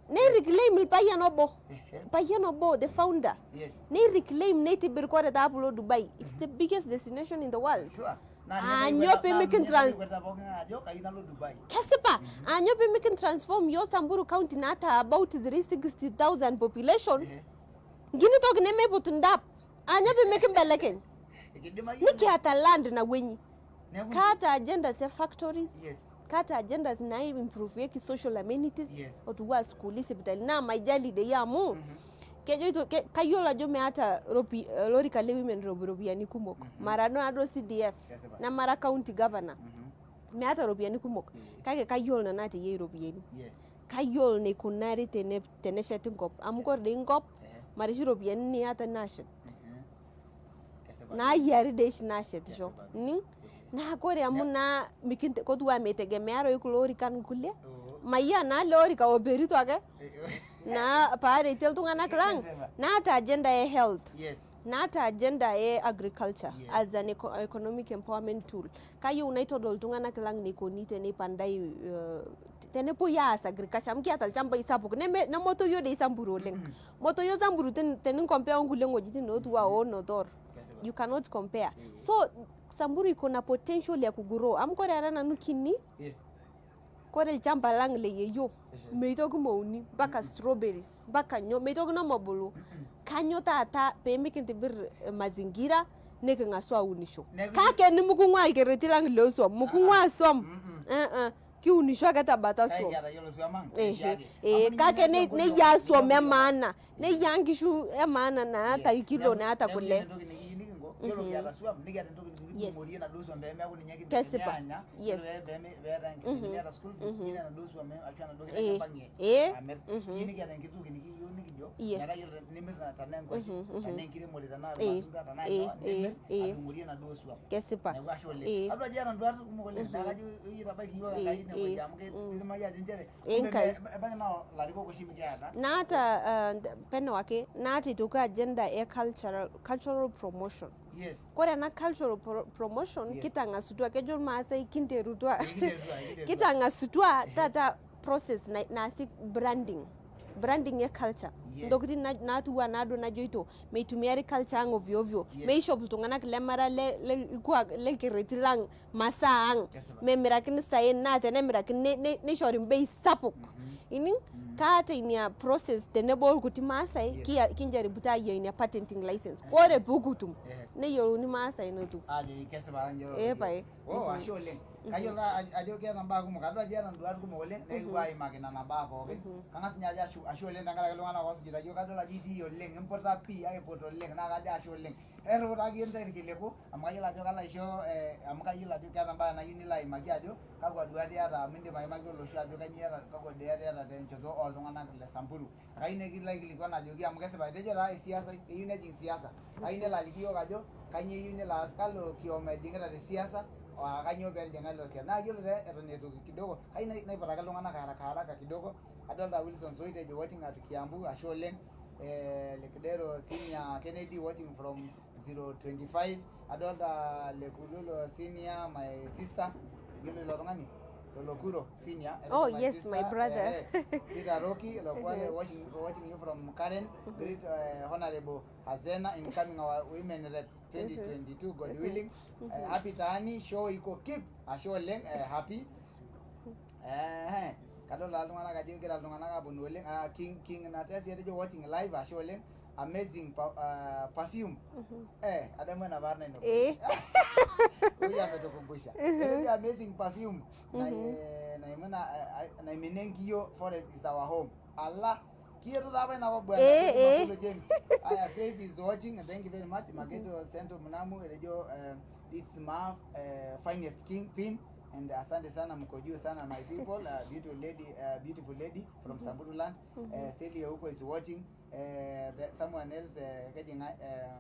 Nei reclaim ilpayian obo. Ehe. Payian obo, the founder. Yes. Nei reclaim, neitibir kore tapu lo Dubai. It's the biggest destination in the world. Sure. Aanyo pee mikin trans- Kesipa. Aanyo pee mikin transform iyiook Samburu County naata about three sixty thousand population. Ehe. Ngini toki nemeiput ndap. Aanyo pee mikimbelekeny. Nikiata land ina wenyi. Kaata agendas e factories. Yes. Kaata agendas nai improve-ieki social amenities. Yes. Otiu aa sukuuli, sipitali. Naa maijali dei amu. Kejoito, ke, kayiolo ajo meata ropi, eh, lorika le women rep iropiani kumok. Mara nanu ado C D F. Kesipa. Namara county governor. Meata ropiani kumok. Kake kayiolo nanu ateyie iropiani. Yes. Kayiolo neikunari tene, teneshet nkop. Amu kore dei nkop, ehe, mara ishi ropiani niata nashet. Ehe. Kesipa. Naa iyiari dei ishi nashetisho. Kesipa. Ning? Ehe. Naa kore amu naa mikinte, kotiu aa meitegemea roi kulo orikan kulie. Oo. Mayian naa ele orika operito ake. Ehe. Naa paaretie iltung'anak lang. Kesipa. Naata agenda e health. Yes. Naata agenda e agriculture, yes, as an eco-, economic empowerment tool. Kayieu naitodol iltung'anak lang neikoni teneipandai, eh, tenepuoi aas agriculture, amu kiata ilchambai sapuk, neme-, nemotoyio dei Samburu oleng. Motoyio Samburu ten-, teninkompea onkulie ng'ojitin otiu aa Onotor. Kesipa. You cannot compare. Eh. So, Samburu iko na potential ya kugrow. Amu kore ara nanu kini, yes, kore ilchamba lang le yeyio, ehe, meitoki mouni, mpaka strawberries, mpaka nyoo, meitoki naa mobulu. Kanyoo taata pee mikintibir, eh, mazingira, niking'asu aunisho. Kake nimukung'ua ilkerreti lang le suom, mukung'ua suom. Eh, eh. Kiunisho ake te bata suom. Ehe, eh, kake ne-, neyia suom e maana. Neyia nkishu e maana naata ilkilo, naata kule. Yes. Kesipa. Yes. Eh, eh. Yes. Kesipa. Eh. Eh, Nkai. Naata, ah, peno ake, naata aitoki agenda e cultural, cultural promotion. Yes. Kore ena cultural pro-, promotion, yes, kitang'asutua, kejo Ilmaasai kinterutua. Kinterutua, kinterutua. Kitang'asutua, ehe, taata process na-, naasi branding. Branding e culture. Yes. Ntokitin na-, natiu anaa duo najoito, meitumiari culture ang ovyo ovyo. Yes. Meishop iltung'anak lemara le, le, ilkuak, le lkerreti lang. Masaa ang, kesipa, memirakini saen, naa tenemirakini ne-, ne-, neishori mbei sapuk. Mhm. Ining? Mhm. Kaata inia process tenebo olkuti Maasai, yes, kia-, kinjaribu taa ayia inia patenting license. Eh. Kore pukutum, yes, neyiolouni Maasai notu. Ajo, kesipa, ajo, ee, pae. Oh, mhm, ashe oleng. Mhm. Kayiolo a-, ajo keeta mbaa kumok. Adol ajo eeta nduat kumok oleng, mhm, nekipuo aimaki nena baa pookin. Mhm. Kang'as ninye ajo ashe, ashe oleng tenkaraki iltung'anak oosujita yiok. Kadol ajo itii oleng, imputa pii, aiputa oleng, naa kajo ashe oleng. Erriwutaki intae irkiliku, amu kayiolo ajo kalo aisho, eh, amu kayiolo ajo keeta mbaa nayieu nilo aimaki ajo kakwa duat iyata, amu indim aimaki olosho ajo kanyio iyata, kakwa duat iyata tenchoto oltung'anak le Samburu. Akayieu nikilo aikilikuan ajoki, amu kesipa etejo taa esiasa, eyieu nejing siasa. Akayieu nelo aliki iyiook ajo kanyio eyieu nelo aas, kalo kioma ejing'ita te siasa, o kanyio pee etijing'a ilo siasa. Naa yiolo taa eton eitu kidogo, kayieu nai-, naipotaki iltung'anak haraka haraka kidogo. Adolta Wilson Soit ejo watching at Kiambu, ashe oleng. Eh, Lekidero Senior Kennedy watching from zero twenty-five. Adolta Lekululo Senior, my sister. Yiolo ilo tung'ani? Lolokuro Senior. Oh, yes, my brother. Eh, eh. Peter Roki, Lokwale, mhm, watching, watching you from Karen. Mhm. Greet, eh, Honorable Hazena, incoming our women rep twenty twenty-two, God willing. Mhm. Eh, happy Taani, show iko keep. Ashe oleng, eh, happy. Eh, kadol taa iltung'anak ajo kegira iltung'anak aponu oleng. Ah, King, King Natesia etejo watching live, ashe oleng. Amazing pa-, ah, perfume. Mhm. Eh, adamu ena parna ino. Eh. Huyu ametukumbusha. Mhm. Etejo amazing perfume. Na, mhm, eh, naimina, eh, naimina enkiyio, forest is our home. Allah. Kieto taa apa ina kop bwana. Eh, eh. James. Aya, Faith is watching. Thank you very much. Mhm. Maketo Sento Mnamu, etejo, eh, it's my, eh, finest king pin. And asante sana, mko juu sana, my people. Uh, beautiful lady, uh, beautiful lady from, mhm, Samburu land. Mhm. Uh, Celia huko is watching. Uh, the, someone else, uh, keji ng'ae, uh,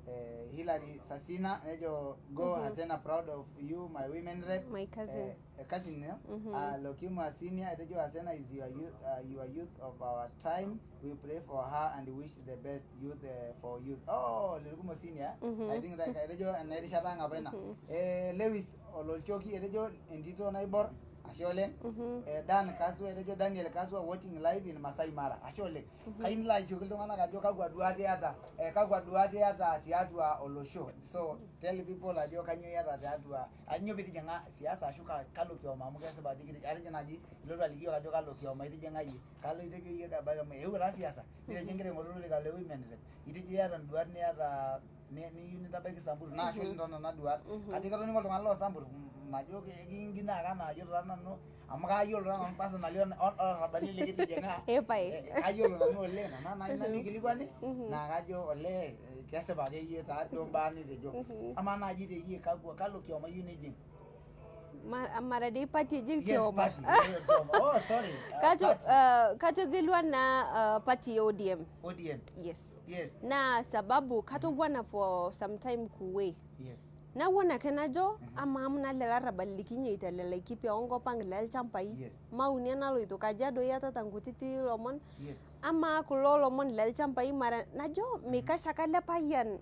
Eh, Hilary Sasina, etejo, "Go, Hasena, proud of you, my women rep." My cousin. Eh, eh, cousin, no? Ah, Lokimu Asinia, etejo, "Hasena is your youth, uh, your youth of our time. We pray for her and wish the best youth, eh, for youth." Oh, Lokimu Asinia. I think that, etejo, ena erishata ang' apa ina. Eh, Lewis Ololchoki, etejo, "Entito naibor, ashe oleng." Eh, Dan Kaswa, etejo, "Daniel Kaswa, watching live in Masai Mara." Ashe oleng. Kayieu nilo ajoki iltung'anak ajo kakwa duat iyata, eh, kakwa duat iyata tiatua olosho. So, tell people ajo kanyoo iyata tiatua, anyoo pitijing'a siasa ashu ka-, kalo kioma amu kesipa ajo kiti-, atejo naaji, ilotu aliki iyiok ajo kalo kioma itijing'a iyie. Kalo itejo iyie kabaiki amu eewuo taa siasa. Nitejo igira aing'oru olorika le women rep. Itejo iyata nduat niyata ni-, niyieu nitabaiki Samburu. Naa ashe oleng too nena duat. Kajo ketoning'o oltung'ani loo Samburu, m-, majo ke-, kingina ake anaa ajo taa nanu Amu kayiolo taa nanu personally on, on, olarrabali likitijing'a. Ee pae. Eh, kayiolo nanu oleng, nena nai nanu ikilikuani, naa kajo olee, eh, kesipa ake iyie taa duo mbaa nitejo. Amaa naaji te iyie kakua, kalo kioma iyieu nijing'? Ma-, mara dei party eji kioma. Yes, party, eh, kioma. Oh, sorry. Ah, kajo, party. Ah, kajo gelua naa, ah, party e O D M. O D M. Yes. Yes. Naa sababu katowuana for some time Kuwei. Yes. Nawuon ake najo, amaa amu nale larrabal likinyeita le Laikipia o nkop ang' le lchambai. Yes. Mauni enaloito Kajiado iatata nkutiti lomon. Yes. Amaa kulo lomon le lchambai mara najo, meikash ake ele payian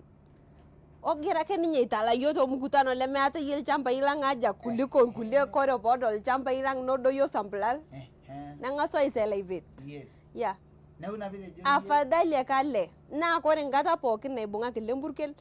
ogira ake ninye aitala iyiook to mkutano lemeata iyie ilchambai lang' aja kuliko ilkulie kore podol ilchambai lang' nodo iyiook sampular. Eh, eh. Neng'asu aiselevate. Yes. Yeah. Neeku ina pee etejo afadhali ake ale. Naa kore nkata pookin naibung'aki Lemburkel,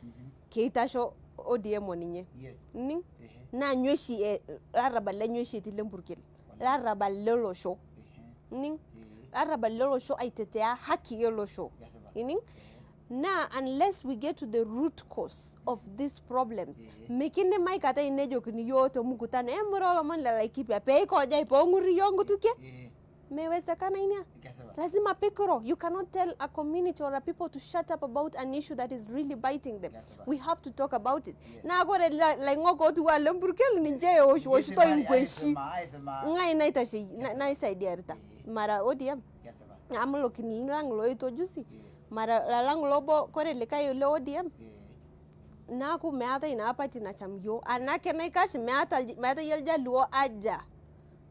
keitasho O D M o ninye. Yes. Ining'? Ehe. Naa nyoo oshi, eh, larrabal lenye oshi etii Lemburkel. Wala. Larrabal lolosho. Ehe. Ining'? Ehe. Larrabal lolosho aitetea haki olosho. Kesipa. Ining'? Ehe. Naa unless we get to the root cause of these problems, ehe, mikindim aikata inejokini iyiook to mkutano, emurua olomon le Laikipia, pee eikojai, pee eng'ur iyiook nkutukie. Ehe. Mewezekana inia. Kesipa. Lazima pikiro. You cannot tell a community or a people to shut up about an issue that is really biting them. Kesipa. We have to talk about it. Yes. Naa kore la-, laing'ok otiu aa Lemburkel ninche eosh-, eoshito inkueshi. Aisima, aisima. Ng'ae naitashei, na-, naisaidiarita. Eh. Mara O D M. Kesipa. Amu lo kinini lang' loito juzi. Yes. Mara lalang' lobo kore likae le O D M. Eh. Naaku meatae ina apati nacham iyiook. Anake naikash meata, meata iyie ljaluo aja.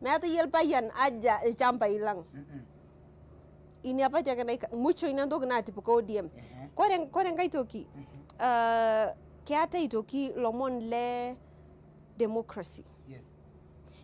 Meata iyie lpayian aja ilchambai lang'. Mm-mm. Inia apati ake naika, mucho ina ntoki natipika O D M. Ehe. Kore, kore nkae toki, ah, keatae toki lomon le democracy. Yes.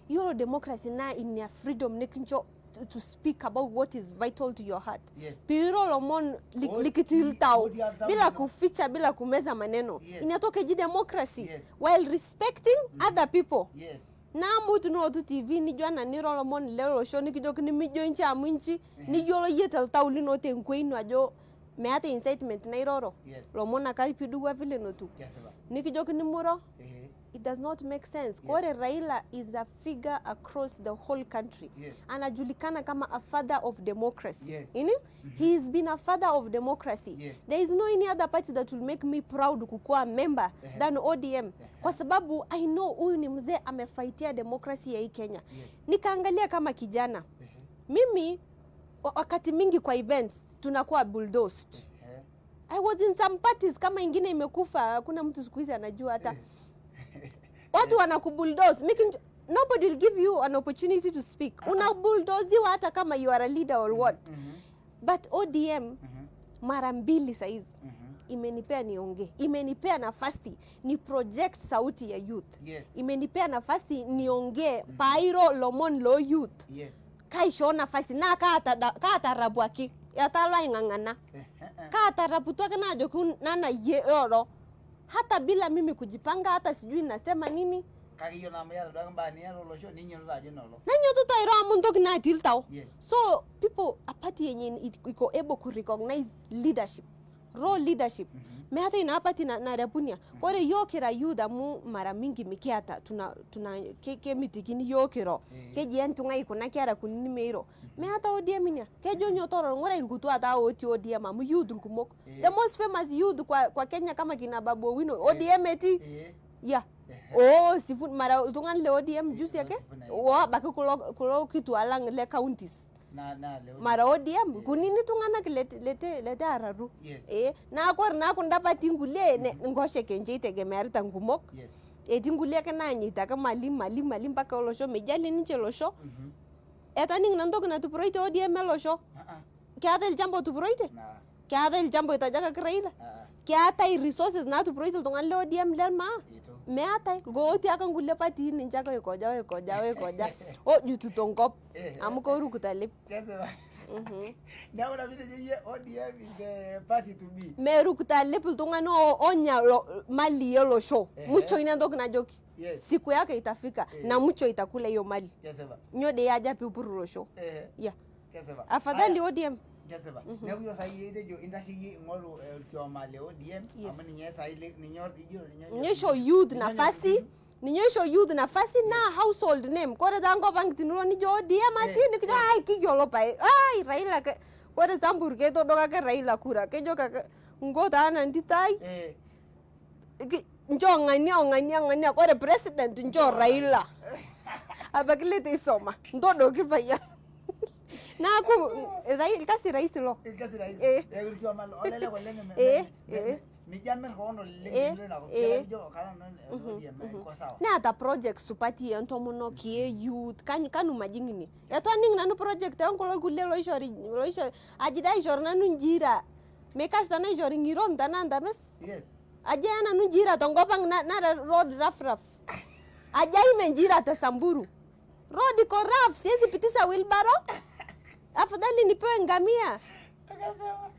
Iyiolo democracy naa inia freedom nikincho to, to speak about what is vital to your heart. Yes. Piiro lomon li-, likitii ltau. Bila kuficha, bila kumeza maneno. Yes. Inia toki eji democracy. Yes. While respecting other people. Yes. Naa mutu nilotu T V nijo ana niro lomon lolosho nikijokini mijo inchi amu inchi, niyiolo iyie te ltau lino te nkuei ino ajo meata incitement nairoro. Yes. Lomon ake aipidua vile notiu. Kesipa. Nikijokini muro. Ehe. It does not make sense. Yes. Kore Raila is a figure across the whole country. Yes. Anajulikana kama a father of democracy. Yes. Ining'? Mm-hmm. He has been a father of democracy. Yes. There is no any other party that will make me proud kukua member than O D M. Ehe. Kwa sababu I know huyu ni mzee amefaitia democracy ya hii Kenya. Yes. Nikaangalia kama kijana. Ehe. Mimi, wa-, wakati mingi kwa events, tunakuwa bulldozed. Ehe. I was in some parties kama ingine imekufa, hakuna mtu siku hizi anajua hata. Eh. Watu wanakubulldoze. Mi kinj-, nobody will give you an opportunity to speak. Ah, ah. Unabulldoziwa hata kama you are a leader or what. Mhm, mhm. But O D M, mhm, mara mbili saizi, mhm, imenipea niongee. Imenipea nafasi ni project sauti ya youth. Yes. Imenipea nafasi niongee, mhm, pairo lomon lo youth. Yes. Kaishoo nafasi, naa kaata da-, kaatarapuaki, etaa loaing'ang'ana. Eh, eh, eh. Kaataraputuaki naajoki nana iyie oro. Hata bila mimi kujipanga, hata sijui nasema nini. Kake iyiolo naa amu iyata duake mbaa niata olosho, ninyototo ajo nolong. Nainyototo airo amu ntoki natii ltau. Yes. So, people, a party yenye iko able ku recognize leadership. Raw leadership. Mhm. Meetae ina party na-, nailepunye. Mhm. Kore iyiook kira youth amu mara mingi mikiata, tuna-, tuna-, ke-, kemitikini iyiook kiro. Eh. Keji entung'ai kuna kera kunini meiro. Mhm. Meeta O D M inia. Kejo nyoo torrok, ng'ura ilkutua taa otii O D M amu youth ilkumok. Eh. The most famous youth kwa, kwa Kenya kama kina Babu Owino, eh, O D M etii. Eh. Yeah. Eh. Oh, Sifuna, mara oltung'ani le O D M juzi ake. Eh, Sifuna, eh. Wo, abaki kulo, kulo kituak lang le counties. Mara ODM, kunini tung'anak lete, lete, lete arraru. Ee, naa kore naa kunda pati nkulie, nkosheke nche itegemearita nkumok. Etii nkulie ake naanyaita ake mali, mali, mali mpaka olosho, mejali ninche olosho. Etaning' nanu ntoki natupuroite ODM elosho. Keetae ilchamba otupuroite? Keetae ilchamba oitajakaki Raila? Keetae resources natupuroite iltung'anak le ODM le maa? Meetae. Ilkooti ake nkulie patii ninche ake oikoja, oikoja, oikoja. Ojutito nkop. Amu korukut alep. Kesipa. Neeku ina piitejo iyie ODM is the party to be. Merukut alep iltung'anak o-, onya lo-, mali olosho. Mucho ina entoki najoki. Siku yake itafika, na mucho itakula hiyo mali. Kesipa. Nyoo dee aja pipurrusho. Ehe. Ya. Kesipa. Afadhali ODM. Kesipa. Neeku iyiok sai itejo intashe iyie ing'oru, eh, olkioma le ODM, amu ninye sai le, ninye or-, ijo, ninye oisho youth nafasi, ninye oisho youth nafasi naa household name. Kore taa nkop ang' tinilo nijo ODM ati, nikijo, "Ai, kiyiolo pae. Ai, Raila ke." Kore Samburu keitodoka ake Raila kura. Kejo kake, "Ngo taa nantito ai." Ki-, nchoo ng'ania, o ng'ania, o ng'ania, kore president nchoo Raila. Abaki lete isoma, ntodoki payian. Naaku, rai-, ilkasi rahisi lo. Ilkasi rahisi. Eh. Eh, ilkioma lo, olelek oleng, me-, eh, me-, me-, eh, mijo amir koon oleng, eh, ilo ina kop. Eh. Ijo, kara nanu, eh, mhm, ODM, mhm, iko sawa. Neata project supati e ntomonok, e youth, kan-, kanu majing'ini. Etu aning' nanu project e nkulo kulie loishori, loishori, aji dai aishori nanu njira. Meikash tana aishori ng'iron tana ntames. Yes. Aja eya nanu njira tenkop ang' na-, nara road rough rough. Aja aime njira te Samburu. Road iko rough, siwezi pitisha wheelbarrow. Afadhali nipewe ngamia. Akasema,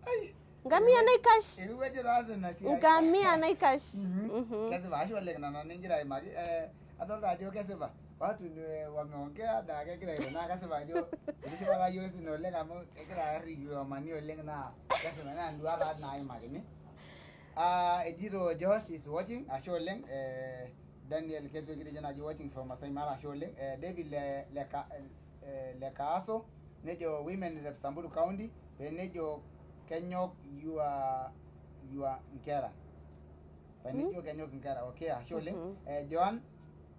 ai. Ngamia naikash. Eirowuaje taata ina siai. Ngamia naikash. Mhm. Mhm. Kesipa, ashe oleng nena nigira aimaki. Eh, adolta ajo kesipa. Watu ni wameongea, naa kegira airo, naa kesipa ajo etishipa taa iyiook sii oleng amu kegira arriyio omani oleng naa kesipa naa enduata naimakini. Ah, ejito Josh is watching, ashe oleng, eh, Daniel Ketuo kitejo naji watching from Masai Mara, ashe oleng, eh, David le, le ka, eh, le Kaaso, nejo women rep Samburu County, pee nejo kenyok yua, yua nkera. Painejo kenyok nkera, okay, ashe oleng. Mhm. Eh, Joan,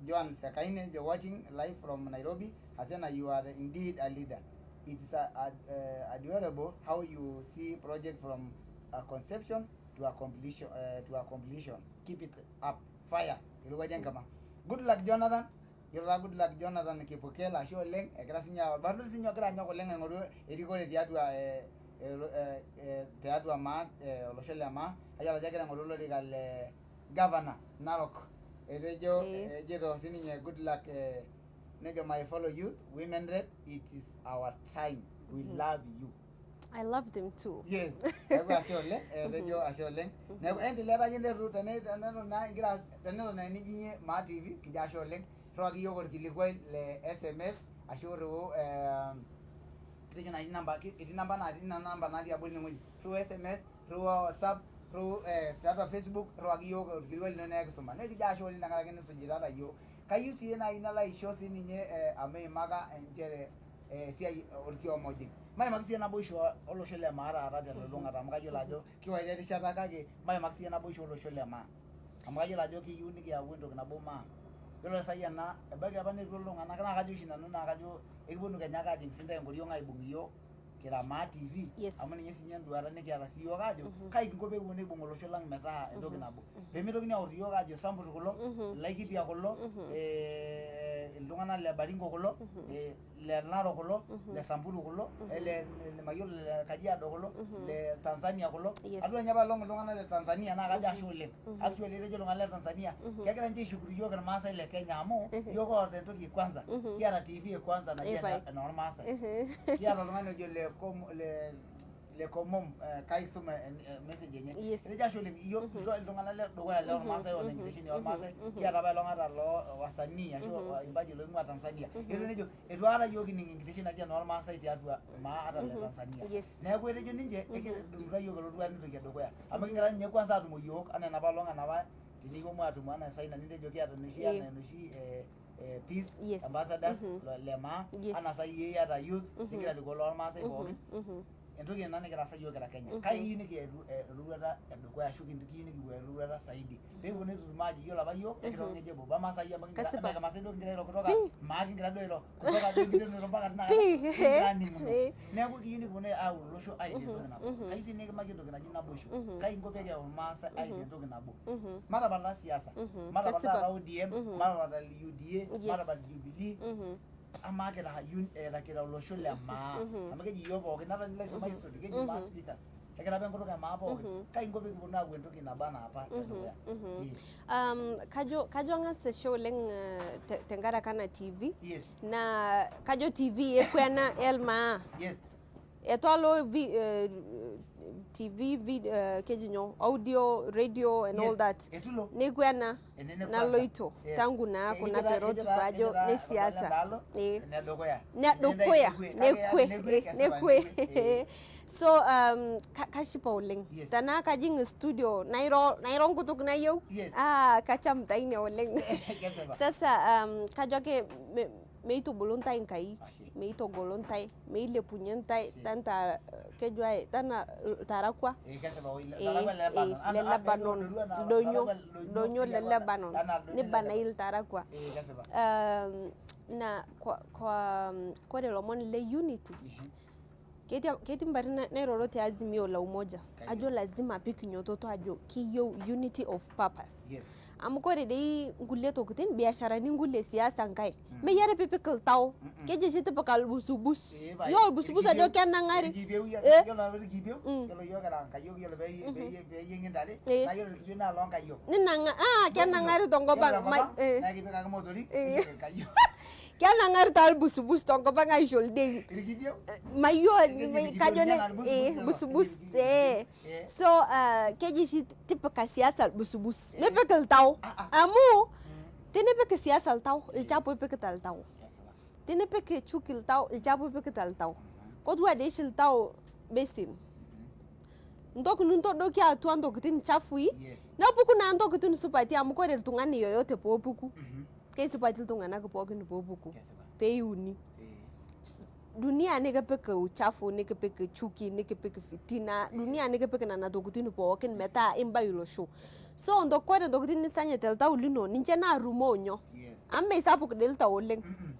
Joan Sekaine, you're watching live from Nairobi. Asena, you are indeed a leader. It's a, a, eh, admirable how you see project from a conception to a completion, eh, to a completion. Keep it up. Fire. Irowuaja enkima. Good luck, Jonathan. Iyiolo taa good luck Jonathan Kipukel, ashe oleng, ekira sinye, orbarnoti sinye ogira anyok oleng aing'oru erikore tiatua, eh, eh, eh, eh, tiatua maa, eh, olosho le maa, ayiolo ajo egira aing'oru olorika le governor Narok. Etejo, eh, ejito sininye good luck, eh, nejo, "My fellow youth, women rep, it is our time. We love you." I love them too. Yes. Neeku ashe oleng, eh, etejo ashe oleng. Mhm. Neeku endelea taayie nterru tene-, tenelo naa igira, tenelo naa enijing'ie Maa T V, kijo ashe oleng. Rriwaki iyiook orkilikuai le S M S, ashu irriu, eh, kitejo naaji namba, ki-, etii namba natii, ina namba natii abori inewueji. Rriu S M S, rriu WhatsApp, rriu, eh, tiatua Facebook, rriwaki iyiook orkilikuai lino naa ekisuma. Nekijo ashe oleng tenkaraki nisujitata iyiook. Kayieu sii naaji nalo aisho sii ninye, eh, amu eimaka, eh, nchere, eh, esiai orkioma ojing. Maimaki sii naboisho olosho le Maa taata telulung'ata amu kayiolo ajo kiwaita erishata kake maimaki sii naboisho olosho le Maa. Amu kayiolo ajo kiyieu nikiyau entoki nabo Maa. Yiolo sai ena, ebaiki apa netuo iltung'anak naa kajo oshi nanu naa kajo ekiponu kenya ake ajing sintae enkoriong aibung iyiook. Kira Maa T V, yes, amu ninye sinye enduata nikiata sii iyiook aajo, mhm, kai kinko pee kipuo neibung olosho lang metaa entoki, mhm, nabo. Mhm. Pee meitokini aor iyiook aajo Sambur kulo, mhm, Laikipia kulo, mhm, eh, iltung'anak le Baringo kulo, mhm, eh, le Narok kulo, mhm, le Samburu kulo, mhm, eh, le, le, mayiolo le Kajiado kulo, mhm, le Tanzania kulo. Yes. Atua ninye apaelong iltung'anak le Tanzania naa kajo ashe oleng. Mhm. Actually, etejo iltung'anak le Tanzania, mhm, kegira ninche aishukuru iyiook irmaasai le Kenya amu, mhm, iyiook oota entoki e kwanza. Mhm. Kiata T V e kwanza naji, epae, ena, enoormaasai. Mhm. Kiata oltung'ani ojo le Kom-, le, le Komom, eh, kaisuma en-, eh, message enye. Yes. Etejo ashe oleng, iyiook, mhm, iltung'anak le dukuya le, mhm, ormaasai oota, mhm, enkitesheni, mhm, ormaasai. Mhm. Kiata apa iltung'anak loo wasanii ashu, mhm, waimbaji loing'ua Tanzania. Mhm. Etejo nejo, eitu aikata iyiook kining enkitesheni naji enoormaasai tiatua Maa ata le, mhm, Tanzania. Yes. Neeku etejo ninche, mhm, ekidung'utua iyiook eroruata entoki edukuya. Amu, mhm, kigira ninye kwanza atumo iyiook, anaa enapa olong enapa tinikipuo atumo anaa esaa ina nitejo kiata enoshi, eh, anaa enoshi, eh, eh, peace, yes, ambassadors, mhm, lo, le Maa, yes, anaa sai iyie iyata youth, mhm, nigira arikoo lormaasai, mhm, pookin. Mhm. Entoki ena nikitaasa iyiook kira Kenya. Kake kiyieu nikiya eru-, eh, eroruata edukuya ashu kiyieu nikipuo eroruata saidi. Pee kipuo aitutum aajo iyiolo apa iyiook ekira olng'ejep obo. Amaa saai amu kingira, kesipa, amu kimasai duo kingira airo kutoka, maa kingira duo airo kutoka duo enkiterunoto mpaka tinakata, kingira aaning'uno. Neeku kiyieu nikipuo aau olosho aitaa entoki nabo. Kayieu sii nikimaki entoki naji naboisho. Kai inko pee kiyau Ilmaasai aitaa entoki nabo? Matapal taa siasa. Matapal taata O D M, matapal U D A, matapal Jubilee. Amaa kira un-, eh, kira olosho le maa. Amu keji iyiook pookin, ata nilo aisuma history, keji maa speakers. Ekira apa enkutuk e maa pookin. Kai inko pee kiponu aaku entoki nabo anaa apa te dukuya? Eh. Um, kajo, kajo ang'as ashe oleng, eh, te, tenkaraki ena T V. Yes. Na kajo T V ekwe ena e Ilmaa. Yes. Etu alo vi-, eh, T V, vid-, eh, keji nyoo, audio, radio and all that. Yes. Etu ilo. Nekwe ena naloito. Yes. Tangu naa kuna perot paajo ne siasa. Eh. Nedukuya. Nedukuya. Nekwe. Nekwe. Eh. So, um, ka-, kashipa oleng. Yes. Tenaa kajing studio, nairo, nairo nkutuk nayieu. Yes. Ah, kacham taa ine oleng. Kesipa. Sasa, um, kajo ake me-, meitubulu ntae Nkai, ashe, meitogolo ntae, meilepunye ntae, ashe, tana ta-, kejo ae, tana, eh, iltarakua. Eh, kesipa, eh, iltarakua le, eh, Lebanon. Ana, le Lebanon. Ildonyo, ildonyo le Lebanon. Ana ildonyo le Lebanon. Nibanai iltarakua. Eh, kesipa. Um, na kwa, kwa, um, kore lomon le unity. Ehe. Ketii, ketii mbari na-, nairoro te Azimio la Umoja. Kayieu. Ajo lazima pee kinyototo ajo kiyieu unity of purpose. Yes. Amu kore dei nkulie tokitin, biasharani nkulie, siasa nkae. Mm. Meyiare pipik iltau. Mm-mm. Keji oshi tipika ilbusubus. Ee, pae. Iyiolo ilbusubus ajo kenang'ari. Ilkipieu, iyiolo, eh? Iyiolo apa ilkipieu? Mm. Iyiolo iyiook kira nkayiok, iyiolo pee, mhm, pee, pee eyieng'i ntare, eh, naa iyiolo ilkipieu naa loo nkayiok. Ninang'a-, ah, kenang'ari tenkop ang'. Iyiolo tenkop ang', eh, naa kipik ake imotorik, eh, nipik inkayiok. Kenang'ari taa ilbusubus tenkop ang' aisho ildei. Ilkipieu? Eh, mayiolo, ilkipieu, kajo ne, ilkipieu, eh, busubus, ilkipieu, eh. Eh. So, ah, keji oshi tipika siasa ilbusubus. Eh. Mipik iltau. Ah, ah. Amu, mm, tenipik siasa iltau, eh, ilchapu ipikita iltau. Kesipa. Tenipik chuki iltau, ilchapu ipikita iltau. Mhm. Kotua dei oshi iltau basin. Mhm. Ntoki nintodoki atua ntokitin chafui, yes, nepuku naa ntokitin supati amu kore iltung'ani yoyote poopuku. Mhm. Keisupati iltung'anak pookin poopuku. Kesipa. Pee iuni. Eh. S-, dunia nikipik uchafu, nikipik chuki, nikipik fitina, eh, dunia nikipik nena tokitin pookin metaa imbai olosho. So, nto-, kore ntokitin nisanyete iltau lino, ninche naarumoo nyoo? Yes. Amu meisapuk dei iltau oleng. Mm-mm.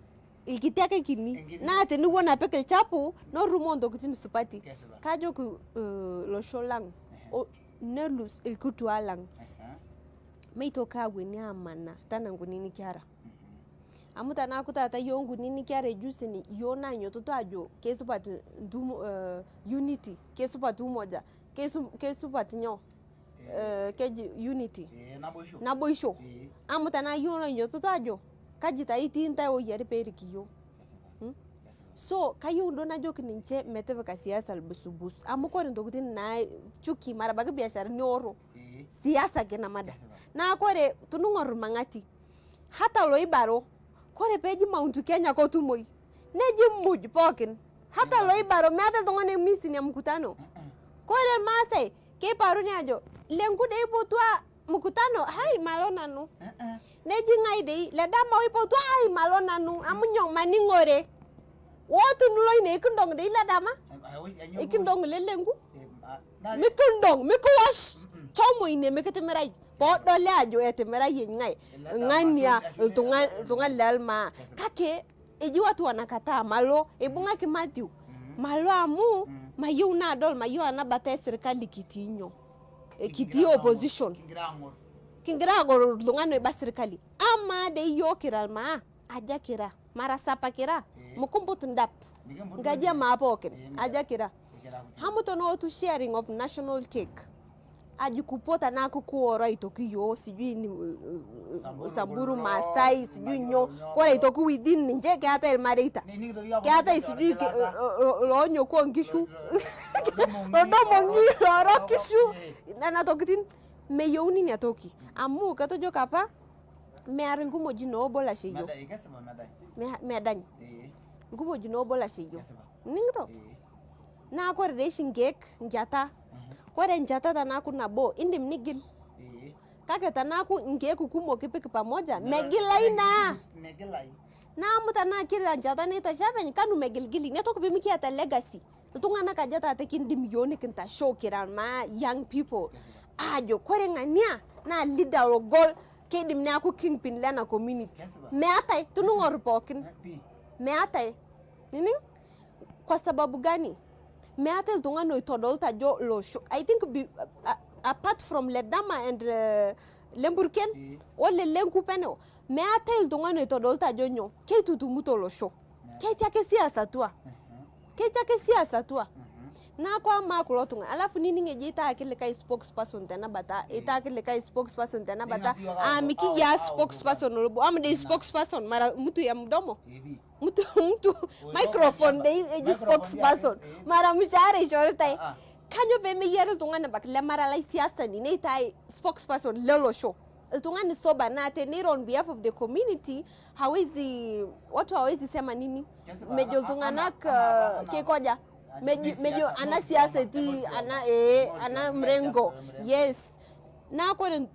Ilkiti ake kini. Enkiti. Naa teniwuon apik ilchapu, norumoo ntokitin supati. Kesipa. Kajoki, eh, losho lang', ehe, o, nelus ilkituaa lang'. Ehe. Meitoki aweni amanaa tana nkunini kiara. Mhm. Amu tanaaku taata iyiook nkunini kiara ejusi ni, iyiook naanyototo ajo kesupat ntumo, eh, unity, kesupat umoja, kesu-, kesupat nyoo? Eh, keji unity. Eh, naboisho. Naboisho. Eh. Amu tanaa iyiook naanyototo ajo kaji taa itii ntae oyiari perik iyiook? Kesipa. Hmm? Kesipa. So, kayieu duo najoki ninche metipika siasa ilbusubus. Amu kore ntokitin naa chuki, mara abaki biasharani oro. Eh. Siasa ake namada. Kesipa. Naa kore tunung'or mang'ati. Hata loibaro, kore peji Mount Kenya kotumoi, neji muj pookin. Hata loibaro, meata iltung'ana emisin e mkutano. Kore Ilmaasai, keiparuni ajo, lenku dei ipotua mkutano, hai, malo nanu. Neji ng'ai dei, ledama oipotua, hai, malo nanu, amu nyoo, maning'ore. Wotu nulo ine ikindong dei ledama. Ikindong lelenku. Mikindong, mikiwosh. Chomo ine mikitimirai. Podoli ajo etimirai ng'ai. Ng'ania, iltung'an, iltung'an lelmaa. Kake, eji watu wanakataa, malo, eibung'aki Matthew. Malo amu, mayieu nadol, mayieu anabata esirkali kitii nyoo. E, kitii opposition. Kingira agor iltung'an oiba sirkali. Amaa dei iyiook kira ilmaa, aja kira. Mara sapa kira, eh, mukumbut ndap. Mikimbut ndap. Nkaji emaa pookin, eh, aja kira. Kira kuti. Hamu tonootu sharing of national cake. Aji kupuo tanaa kukuoro aitoki iyiook, sijui ni, uh, uh, Samburu, Samburu, Maasai, sijui nyoo. Kore aitoki within ninche keetae ilmareita. Keetae sijui ke-, uh, uh, uh, loonyokuo nkishu. Lodomo ng'i, looro nkishu. Eh. Nena tokitin, meyieuni ina toki. Amu ketojoki apa, mear nkumojin oobo lashe iyiook. Medai, kesipa medai. Me-, medany. Ee. Nkumojin oobo lashe iyiook. Kesipa. Ining'ito? Ee. Naa kore dei oshi nkeek, nchata. Mhm. Kore nchata tanaaku nabo, indim nigil. Ee. Kake tanaaku nkeek kumok ipik pamoja, megilai naa. Megilai. Naa amu tanaa kira anjata neitashe apeny kanu megilgili, netoki pemikiata legacy. Iltung'anak aja taata kindim iyook nikintashoo kira almaa young people. Ajo kore ng'ania naa leader logol, keidim neaku kingpin lena community. Meatae, tunung'or pookin. Meatae. Nining? Kwa sababu gani? Meatae iltung'ani oitodolta ajo losho. I think be, a, apart from Ledama and, eh, Lemburkel, o le Lenkupene, meatae iltung'ani oitodolta ajo nyoo, keitutumuto losho. Ketii ake siasa atua. Ketii ake siasa atua. Naaku amaa kulo tung'ana. Alafu nining eji eitaa ake likae spokesperson tena bata, eitaa ake likae spokesperson tena bata. Ami kiya spokesperson lobo, am de spokesperson, mara mtu ya mdomo. Mtu, mtu, microphone de eji spokesperson. Mara mshahara eishoritae. Kanyo pemeyiari iltung'ana abaki le mara lai siasani neitai spokesperson lelosho. Iltung'ani soba naa teniro on behalf of the community, hawezi, watu hawezi sema nini? Mejo iltung'anak keikoja? Mejo, mejo ana siasa eti ana, ee, ana mrengo. Yes. Naa kore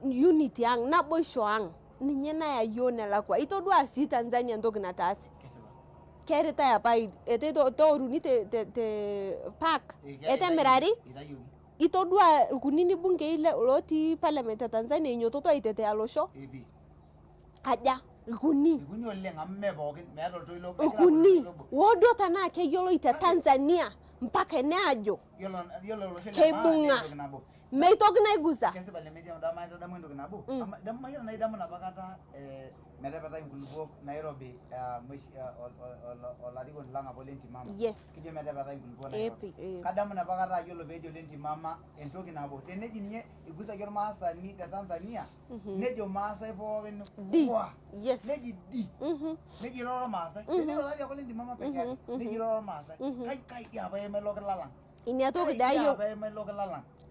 unity ang', naboisho ang', ninye naya iyook nelakua. Itodua sii Tanzania ntoki nataase. Keeritai apa, ete to, tooruni te, te, te park. Ete mirari. Itodua ilkunini bunkei le, lotii parliament e Tanzania inyototo aitetea losho? Aja, ilkuni. Ilkuni. Woo duo tanaa keyioloi te Tanzania mpaka ene ajo keibung'a. Meitoki naigusa. Kesipa lemetii amu dama aitadamu entoki nabo. Ama, idamu, mayiolo enaa idamu enapa kata, eh, metepetai inkulupuok Nairobi, ah, mweshi-, ah, ol-, ol-, ol-, olarikoni lang' apa ole Ntimama. Yes. Kijo metepetai inkulupuok Nairobi. Epi, eh. Kadamu enapa kata ayiolo pejo ole Ntimama entoki nabo. Teneji ninye igusaki ormaasani te Tanzania, nejo Maasai pookin, "Di." Kwa. Yes. Neji, "Di." Neji, "Iroro Maasai." Tenelo tadi ake ole Ntimama peke yake, neji, "Iroro Maasai." Kai, kai di apa eme ilo kilalang'? Inia toki daa ayieu.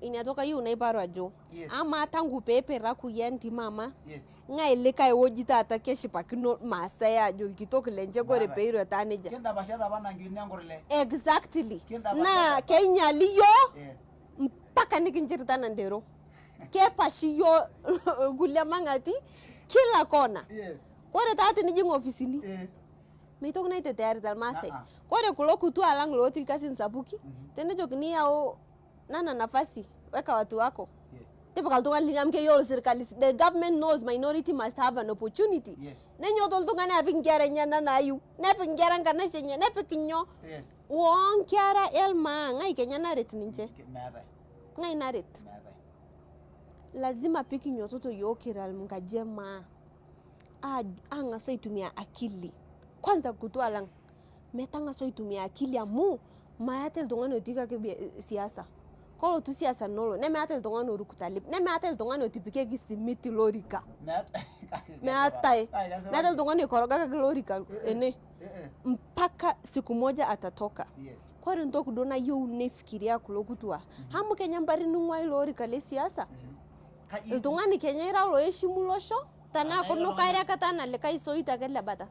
Inia toki ayieu naiparu ajo. Yes. Amaa tangu pee eperaku iye Ntimama. Yes. Ng'ae likae oji taata keshipakino Maasai ajo ilkitok lenche kore pee eiru etaa nejia. Exactly. Naa keinyali iyiok mpaka nikinchirita nandero. Kepashi iyiok ilkulie mang'ati kila kona. Yes. Kore taa tinijing' ofisini. Eh. Meitoki naitetearita Ilmaasai. Kore kulo kutua lang' lotii ilkasin sapuki, tenejokini yau nana nafasi, weka watu wako. Yes. Tipika iltung'ana linyi amu keyiolo sirkali, the government knows minority must have an opportunity. Yes. Nenyoto oltung'ani apik inkera enyena naayiu, nepik inkera nkanashe enye, nepik inyoo. Yes. Woo nkera elmaa, ng'ae kenya naret ninche? Meetae. Ng'ae naret? Meetae. Lazima pikinyototo iyiok kira ilnkaji emaa. A-, ang'asu aitumia akili. Kwanza kutua lang'. Metang'asu aitumia akili amu maata iltung'ani otii kake bia-, siasa. Kolotu siasa nolo. Nemeata iltung'ani oruk talip. Nemeata iltung'ani otipikeki simiti lorika. Meat-, meatae. Meata iltung'ani oikorogakaki lorika ene. Mpaka siku moja atatoka. Yes. Kore ntoki duo nayieu neifikiria kulo kutua. Amu kenya mbari ning'ua ilo orika le siasa. Iltung'ani kenya ira loeshimu losho. Tanaa kunukare ake tana likae soit ake le bata.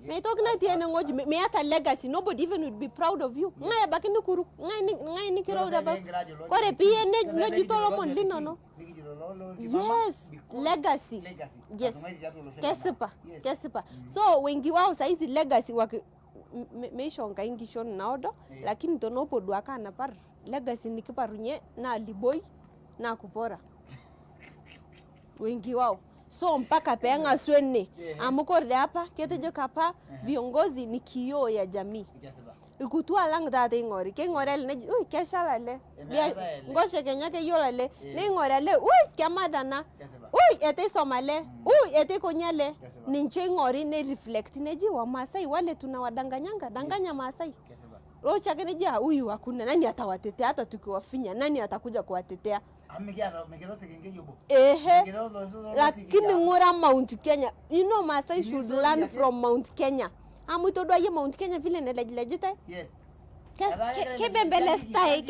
Meitoki natii ene ng'oji, mi-, miata legacy, nobody even would be proud of you. Ng'ae ebaki nikuruk, ng'ae ni-, ng'ae nikirau apa. Kore piye ne-, nejito lomon linono. Yes, legacy. Yes. Kesipa, kesipa. So, wengi wao saizi legacy waki-, m-, m-, meisho Nkai nkishon naodo, lakini tonopuo duake anapar legacy nikiparunye naa liboi, naa kupora. Wengi wao. So, mpaka peng'asu ene. Amu kore apa, ketejoki apa, viongozi ni kioo ya jamii. Ilkutua lang' taata eing'ori, keing'ori ele neji, "Ui, keshal ele." Ngoshe kenya keyiolo ele. Neing'ori ele, "Ui, kemada ena." Ui, ete isoma ele. Ui, ete ikonya ele. Ninche eing'ori nei reflect neji, "Wamaasai wale tunawadanganyanga, danganya Maasai." Locha ake neji, "Ah, huyu hakuna, nani atawatetea hata tukiwafinya? Nani atakuja kuwatetea?" Amu mikiata, mikira osekenkei obo. Ehe. Mikira oloisotoro. Lakini ng'ura Mount Kenya. You know, Maasai should learn from Mount Kenya. Amu itodua iye Mount Kenya vile nelejilejitae? Yes. Kebembelesitae.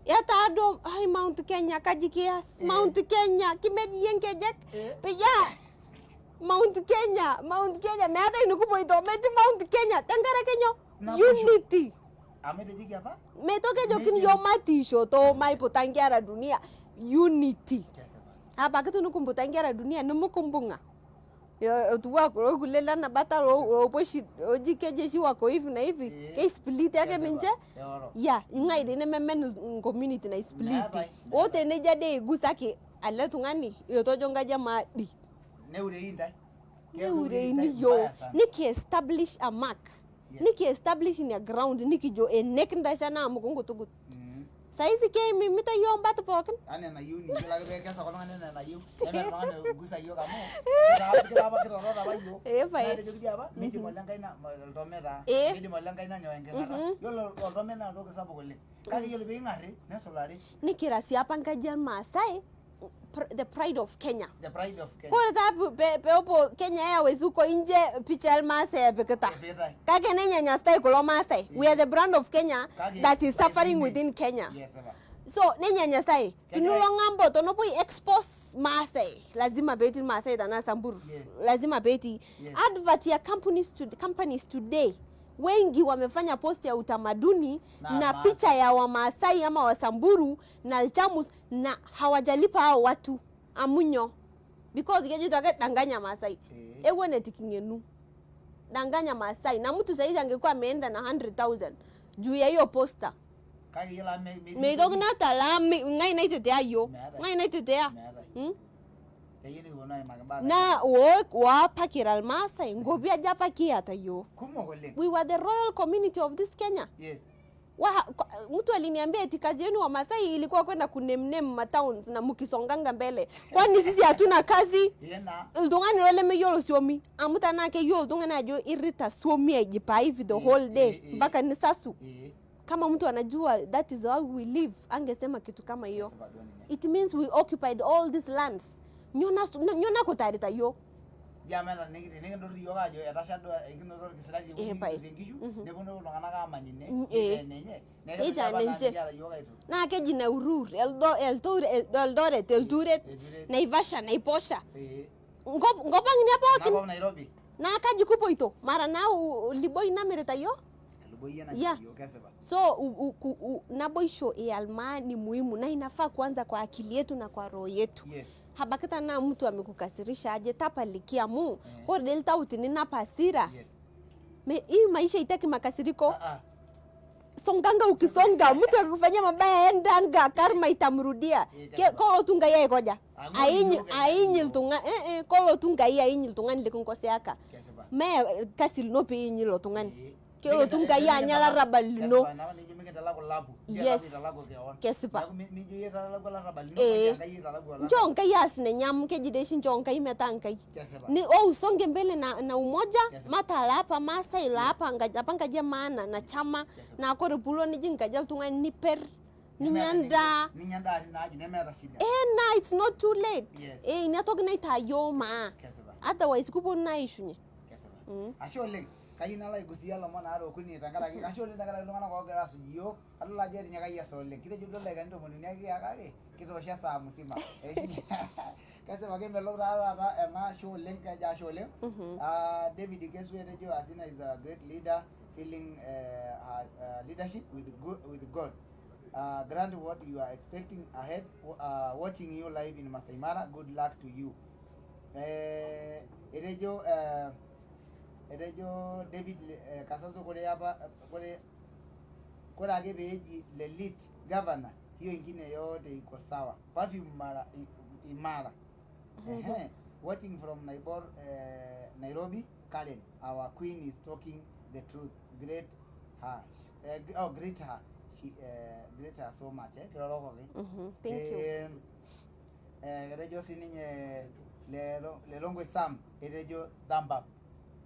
Etaa duo, ai, Mount Kenya, kaji kias? Mount Kenya, kimeji iye nkejek? Peyie Mount Kenya, Mount Kenya, meetae nikipuoito, metii Mount Kenya, tenkaraki nyoo? Unity. Amu etejoki apa? Meitoki ejokini iyiok matiishoto, maiputa nkera dunia. Unity. Kesipa. Abaki tunikumputa nkera dunia, nimukumbung'a. Etiu aa kulo kule lana bata lo, lo poshi, oji keji eshi wako hivi na hivi. Ee. Ke split ake ninche. Kesipa. Eoro. Ya, ng'ae dei nememen community na split. Meetae, meetae. O tene ja dei gusaki ale tung'ani, etojo ng'ae ja maadi. Neure intae. Neure ini yo. Mbaya sana. Niki establish a mark. Yes. Niki establish in a ground, nikijo enek ndasha na mukungutugut. Mm. Saizi ke mimita yo mbat pookin. Ane na yu ni kila ke kesa kolong ane na yu. Ene kolong ane gusa yo kamu. Kita apa kita roro apa yo. Eh, pai. Na de jogdi apa? Midi molang kaina oltometa. Eh. Midi molang kaina nyo engke ngara. Mhm. Yo lo oltometa do kesa pokole. Kaki yo lebih ngari, na solari. Nikira siapa ngkajian masai. Pr-, the pride of Kenya. The pride of Kenya. Kore taa pe, pe, pe opo Kenya Airways uko inje picha el Maasai epikita. Epikita. Kake nenyanyastai kulo Maasai. We are the brand of Kenya that is suffering within Kenya. Yes, eba. So, nenyanyastai. Kenya. Kinu lo ng'ambo tono poi expose Maasai. Lazima peti Maasai tana Samburu. Yes. Lazima peti. Yes. Advert ya companies to, companies today. Wengi wamefanya post ya utamaduni na picha ya Wamaasai ama Wasamburu na lchamus. Na hawajalipa hao watu. Amu nyo? Because kejoito ake danganya Maasai. Eh. Ewuo netik ng'enu. Danganya Maasai. Na mtu saizi angekuwa ameenda na hundred thousand juu ya hiyo poster. Kake iyiolo amu me-, me-, meitoki natala, me-, ng'ae naitetea iyiok? Meetae. Ng'ae naitetea? Meetae. Hmm? Keyieu nikipuonu aimaki imbaa. Na wo-, wapakira Ilmaasai, nkopi aja apa kiata iyiok? Kumok oleng. We were the royal community of this Kenya. Yes. Wa-, kwa-, mtu aliniambia eti kazi yenu Wamasai ilikuwa kwenda kunemnem matowns na mkisonganga mbele. Kwani sisi hatuna kazi? Ena. Iltung'ani lo lemeyiolo Suomi. Amu tenaa keyiolo oltung'ani ajo irrita Suomi aijipa hivi the whole day, eh, eh, mpaka nisasu. Eh. Kama mtu anajua that is how we live, angesema kitu kama hiyo. Kesipa duo ninye. It means we occupied all these lands. Nyoo nas-, nyoo nakutarita iyiok? Jaa meeta niki-, nikidorr iyiok ajo etasha duo, ekinoto irkisirati, eh, pai, epuo nikidorie nkishu, mhm, neponu iltung'anak aamany ine, mm, eh, neitaa enenye. Neeku keitaa apa naa ninche. Mikiata iyiok ae toki. Naa keji Naurur, Eldo-, Eltoure-, El-, Eldoret, Elturet, Elturet. Naivasha, Naiposha. Eh. Nkop, nkop ang' inia pookin. Ena kop Nairobi. Naa kaji kupoito? Mara naa u-, liboi namirita iyiok? Liboi ena, yeah, namirita iyiok, kesipa. So, u-, u-, ku-, u-, naboisho e Alma ni muhimu, na inafaa kuanza kwa akili yetu na kwa roho yetu. Yes. Habakita na mtu amekukasirisha aje, tapaliki amu, eh, kore del tauti ninap hasira. Yes. Me-, hii maisha haitaki makasiriko. Ah, ah. Songanga ukisonga, mtu akikufanyia mabaya, endanga, karma itamrudia. Eh, ke-, kesipa. Kolotu Nkai aikoja. Amu ainyi, inyo ke-, ainyi iltung'a-, eh, eh, kolotu Nkai ainyi iltung'ani likinkoseaka. Kesipa. Me, eh, kasi lino piinyi ilo tung'ani. Eh. Kelotu Nkai anya olarrabal lino. Kesipa, na nijo mikitalaku lapu. Yes. Italaku, italaku keon. Kesipa. Neaku mi-, mijo iye italaku olarrabal lino, eh, kake Enkai italaku olarrabal. Nchoo Nkai aas nenye amu keji dei oshi nchoo Nkai metaa Nkai. Kesipa. Ni, oh, usonge mbele na, na umoja, kesipa, matala apa Maasai, la, yes, apa nkaji, apa nkaji e maana, na chama, kesipa, na kore pulo nijing nkaji oltung'ani niper. Ninya endaa. Ninya endaa tina aji nemeeta shida. Eh, na it's not too late. Yes. Eh, ina toki naitaa iyiok maa. Kesipa. Otherwise, kuponu naa aishunye. Kesipa. Mm. Ashe oleng. Kayieu nalo aigusia ilomon aare okuni tenkaraki, ashe oleng tenkaraki iltung'anak oogira aasuj iyiok. Adol ajo etinyikayie esaa oleng. Kitejo duo ildaikani tomon uni ake kiaka kake kitoosho esaa musima. Eishunye. Kesipa kemelok taa taata ena show oleng, kejo ashe oleng. Mhm. Ah, David Ikesu etejo Asina is a great leader, feeling, eh, uh, uh, leadership with good, with God. Uh, grant what you are expecting ahead, uh, watching you live in Masai Mara. Good luck to you. Eh, etejo, eh, etejo David, eh, Kasaso kore apa, kore, kore ake peji le lead governor, hiyo ingine yote iko sawa. Perfume mara, i-, imara. Mhm. Ehe. Watching from Naibor, eh, Nairobi, Karen, our queen is talking the truth. Great her. Eh, gr-, oh, greet her. She, eh, greet her so much, eh? Kirorokoki. Mhm. Thank you. Em, eh, etejo sininye Lelo-, Lelongoi Sam, etejo thumb up.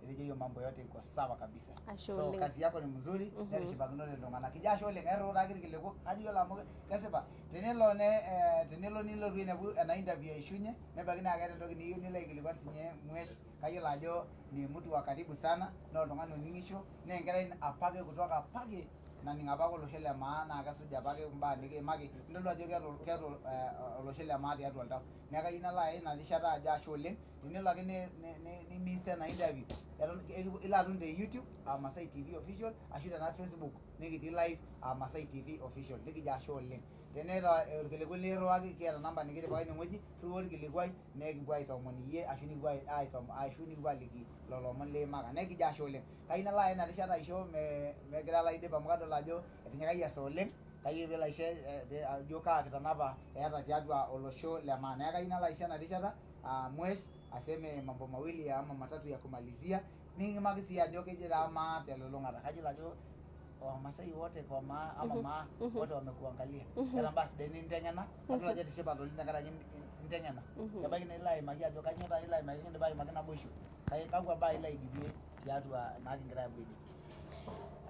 Etejo hiyo mambo yote iko sawa kabisa. Ashe oleng. So, kazi yako ni mzuri, mhm, netishipakinote iltung'anak. Kijo ashe oleng, erroraki irkiliku, ajo iyiolo amu ke-, kesipa. Tenelo ne, eh, tenelo nilotu ainepu ena interview eishunye, nebaiki naa keeta entoki niyieu nilo aikilikuan sinye Mwesh, kayiolo ajo ni mtu wa karibu sana, naa oltung'ani oning'isho, naa enkerai apake kutoka apake naning' apake olosho le maa naa kesuj apake imbaa nikiimaki, nidol ajo keeta ol-, keeta ol-, eh, olosho le maa tiatua oltau. Neeku kayieu nalo aya ina rishata ajo ashe oleng. Tenelo ake ni, ni, ni, ni miss ena interview, eton, ilo atum te YouTube, aa Masai T V Official, ashu tena Facebook, nikitii live, aa Masai T V Official. Nikijo ashe oleng. Teneeta olkilikuai lirriwaki, kiata namba nikitipika ine ng'oji, irriwaa olkilikuai, nekipuo aitoomon iyie, ashu nikipuo ai-, aitom-, ashu nikipuo aliki lolo omon liimaka. Nekijo ashe oleng. Kayieu nalo aya ena rishata aisho me-, megira alo aidip amu kadol ajo etinyikayie esaa oleng. Kayieu pee elo aisho, eh, pee ajo kaa kitanapa eeta tiatua olosho le maa. Neeku kayieu nalo aisho ena rishata, ah, Mwesh, aseme mambo mawili ama matatu ya kumalizia. Niking'imaki sii ajo keji taa maa telulung'ata. Kajo ilo ajo Wamasai wote kwa maa, ama maa, wote wamekuangalia. Etaa mbaa sidain ninteng'ena, adol ajo etishipate oleng tenkaraki in-, in-, inteng'ena. Kebaiki nilo aimaki ajo kanyoo taa ilo aimaki, kindipa aimaki naboisho. Kai-, kakwa baa ilo aidipie tiatua naa kingira aapuo aidip?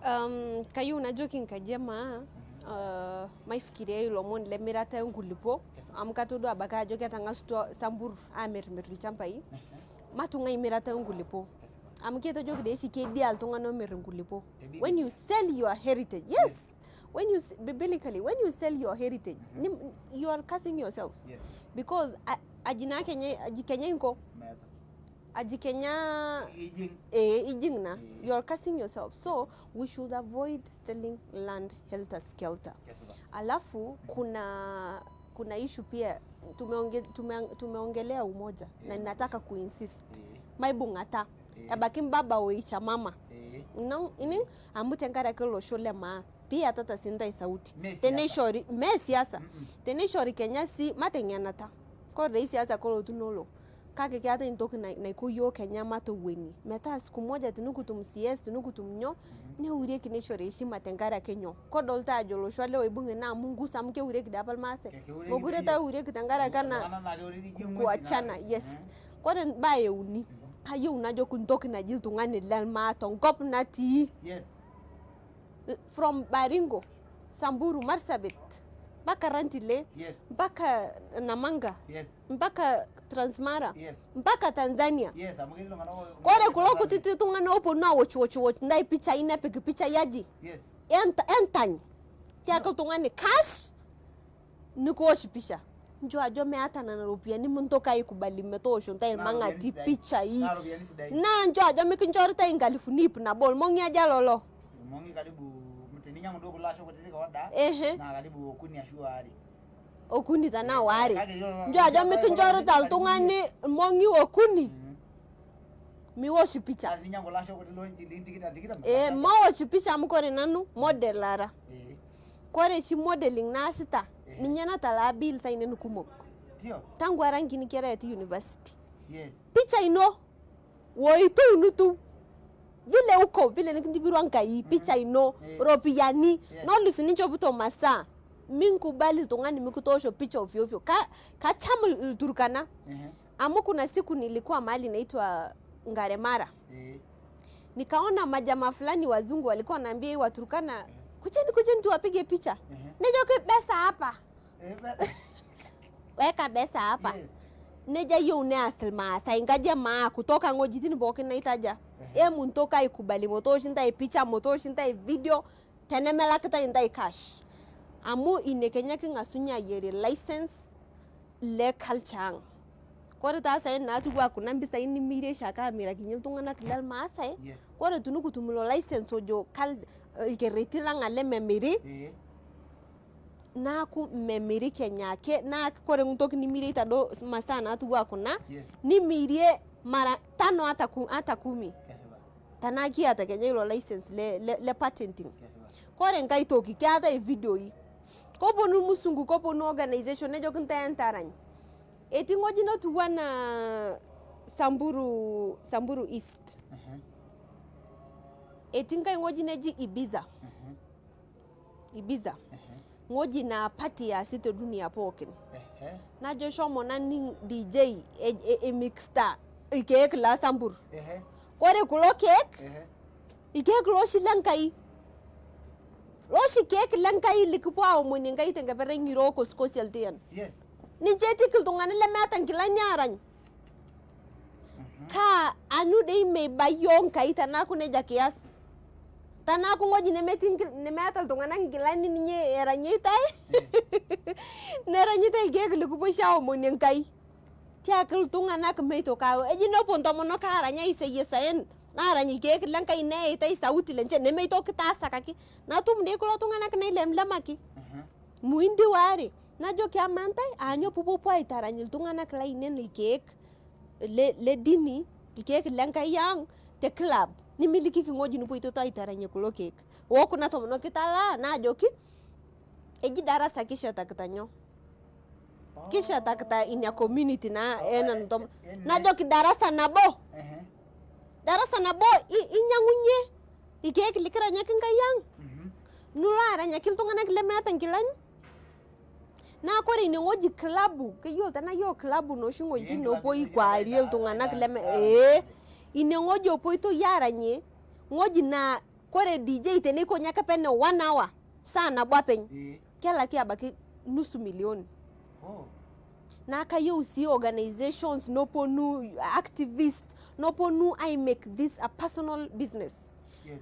Um, kayieu najoki nkaji e maa, uh, maifikiria ilomon lemirata enkulupuo, amu katodua abaki ajo ketang'asutua Sambur amirmir ilchambai. Matung'ai mirata enkulupuo. Amu ketejoki dee oshi kedia iltung'anak omirr enkulupuo. When you sell your heritage, yes. When you s-, biblically, when you sell your heritage, nim-, you are cursing yourself. Because a-, aji naa kenya, aji kenya inko. Aji kenya, eh, ijing' naa. You are cursing yourself. So, we should avoid selling land helter skelter. Alafu, kuna, kuna issue pia, tumeonge-, tume-, tumeongelea umoja, na ninataka kuinsist. Maibung'ata. Ebaki mbaba oicha mama. Ino, ining', amu tenkaraki olosho le maa. Pee iatata sii ntae sauti. Mee siasa. Teneishori, mee siasa. Teneishori kenya sii, mateng'enata. Kore dei siasa kolotu nolo. Kake keatae ntoki na-, naiko iyiook kenya matowueni. Metaa siku moja tinikitum CS, tinikitum nyoo, neurieki neishori heshima tenkaraki nyoo. Kodolita ajo olosho ale oibung'e naa Mungu sa amu keurieki dei apa Ilmaasai. Mokure taa eurieki tenkaraki ana kuachana, yes. Kore mbaa euni, kayieu najoki ntoki naji ltung'ani le lmaa tenkop natii. From Baringo, Samburu, Marsabit, mpaka Rantile, mpaka Namanga, mpaka Transmara, mpaka Tanzania. Kore kulo kutiti tung'ana oponu awoch, woch, woch ntae pichai nepik pichai aji. Enta-, entany. Tiaki ltung'ani cash, nikiwosh pisha. Nchoo ajo meata nana ropiani mintoki aikubali metoosho ntae ilmang'ati pichai. Naa nchoo ajo mikinchoritae nkalifuni ip nabo, ilmong'i aja lolo? Ilmong'i karibu, tininyang'u duo kulo asho kutitik ooda, naa karibu okuni ashu aare. Okuni tanaa waare. Nchoo ajo mikinchorita ltung'ani ilmong'i okuni. Miwosh picha. Ee, mawosh picha amu kore nanu model ara. Kore shi modeling naasita, ninye natalaa bills ainen kumok. Tangu ara nkini kera etii university. Picha ino, woitu nutu. Vile uko, vile nikintibirua Nkai, picha ino, ropiani, nolus ninchoputo masaa. Minkubali ltung'ani mikitoosho picha ovyo ovyo. Ka, kacham Ilturkana. Amu kuna siku nilikuwa mahali inaitwa Ngaremara. Nikaona majamaa fulani wazungu walikuwa wanaambia hii Waturkana, "Kujeni, kujeni tuwapige picha." Nejoki, "Pesa hapa." Weka pesa hapa. Nejo ayieu neas Ilmaasai nkaji e maa kutoka ng'ojitin pookin naitaja. Emuntoki aikubali motoosh ntae picha, motoosh ntae video. Tenemelakitae intae cash. Amu ine kenya king'asunye ayiarie license le culture ang'. Kore taa saen natiu aa kuna mpisai nimirie oshi ake amirakinye iltung'anak le Ilmaasai, kore tinikitum ilo license ojo kal-, ilkerreti lang' ale memiri, naaku memiri kenya ake, naa kore ntoki nimirie aitadou masaa natiu aa kuna, nimirie mara tano ata ku-, ata kumi. Tanaa kiata kenya ilo license le, le, le patenting. Kore nkae toki, keatae ividioi. Koponu ilmusungu, koponu organization, nejoki ntae entarany. Etii ng'oji notiu anaa Samburu, Samburu East. Etii nkae ng'oji neji Ibiza. Ibiza. Ng'oji naa party easi te dunia pookin. Najo shomo naning' D J e, e, emixta ilkeek le Sambur. Kore kulo keek, ilkeek looshi le Nkai. Looshi keek le Nkai likipuo aomonie Nkai te nkeper eng'iro kosikosial tian. Ninche etik iltung'ana lemeata nkilani aarany. Kaa anu dei meiba iyiook Nkai tanaaku nejia kias? Tanaaku ng'oji nemetii nkil-, nemeata iltung'anak nkilani ninye eranyitai? Neranyitai ilkeek likipuo oshi aomonie Nkai. Tiaki iltung'anak meitoki awo. Eji nepuo ntomonok aarany aiseyie saen, aarany ilkeek le Nkai neitai sauti lenche, nemeitoki taa asakaki. Natum dei kulo tung'anak neilemlemaki. Muindi ware, najoki amaa ntae, aanyo pupuopuo aitarany iltung'anak lainen ilkeek le, le dini, ilkeek le Nkai ang' te club, nimilikiki ng'oji nipuoitoto aitaranye kulo keek. O kuna tomonok kitalaa, najoki, eji darasa kishetakita nyo? Kishetakita inia community na ena ntom. Najoki darasa nabo. Darasa nabo i, inyang'unye ilkeek likiranyaki Nkai ang'. Nulo aranyaki iltung'anak lemeeta nkilani. Naa kore ine ng'oji kilabu, keyiolo tena yiok kilabu noshi ng'oji nopuoi kwarie iltung'anak leme, ee, ine ng'oji epuoitoi aranyie, ng'oji naa kore D J tene ikonyi ake pene one hour, saa nabo apeny, kelaki abaki nusu milioni. Naa kayieu sii organizations noponu, activists noponu ai make this a personal business.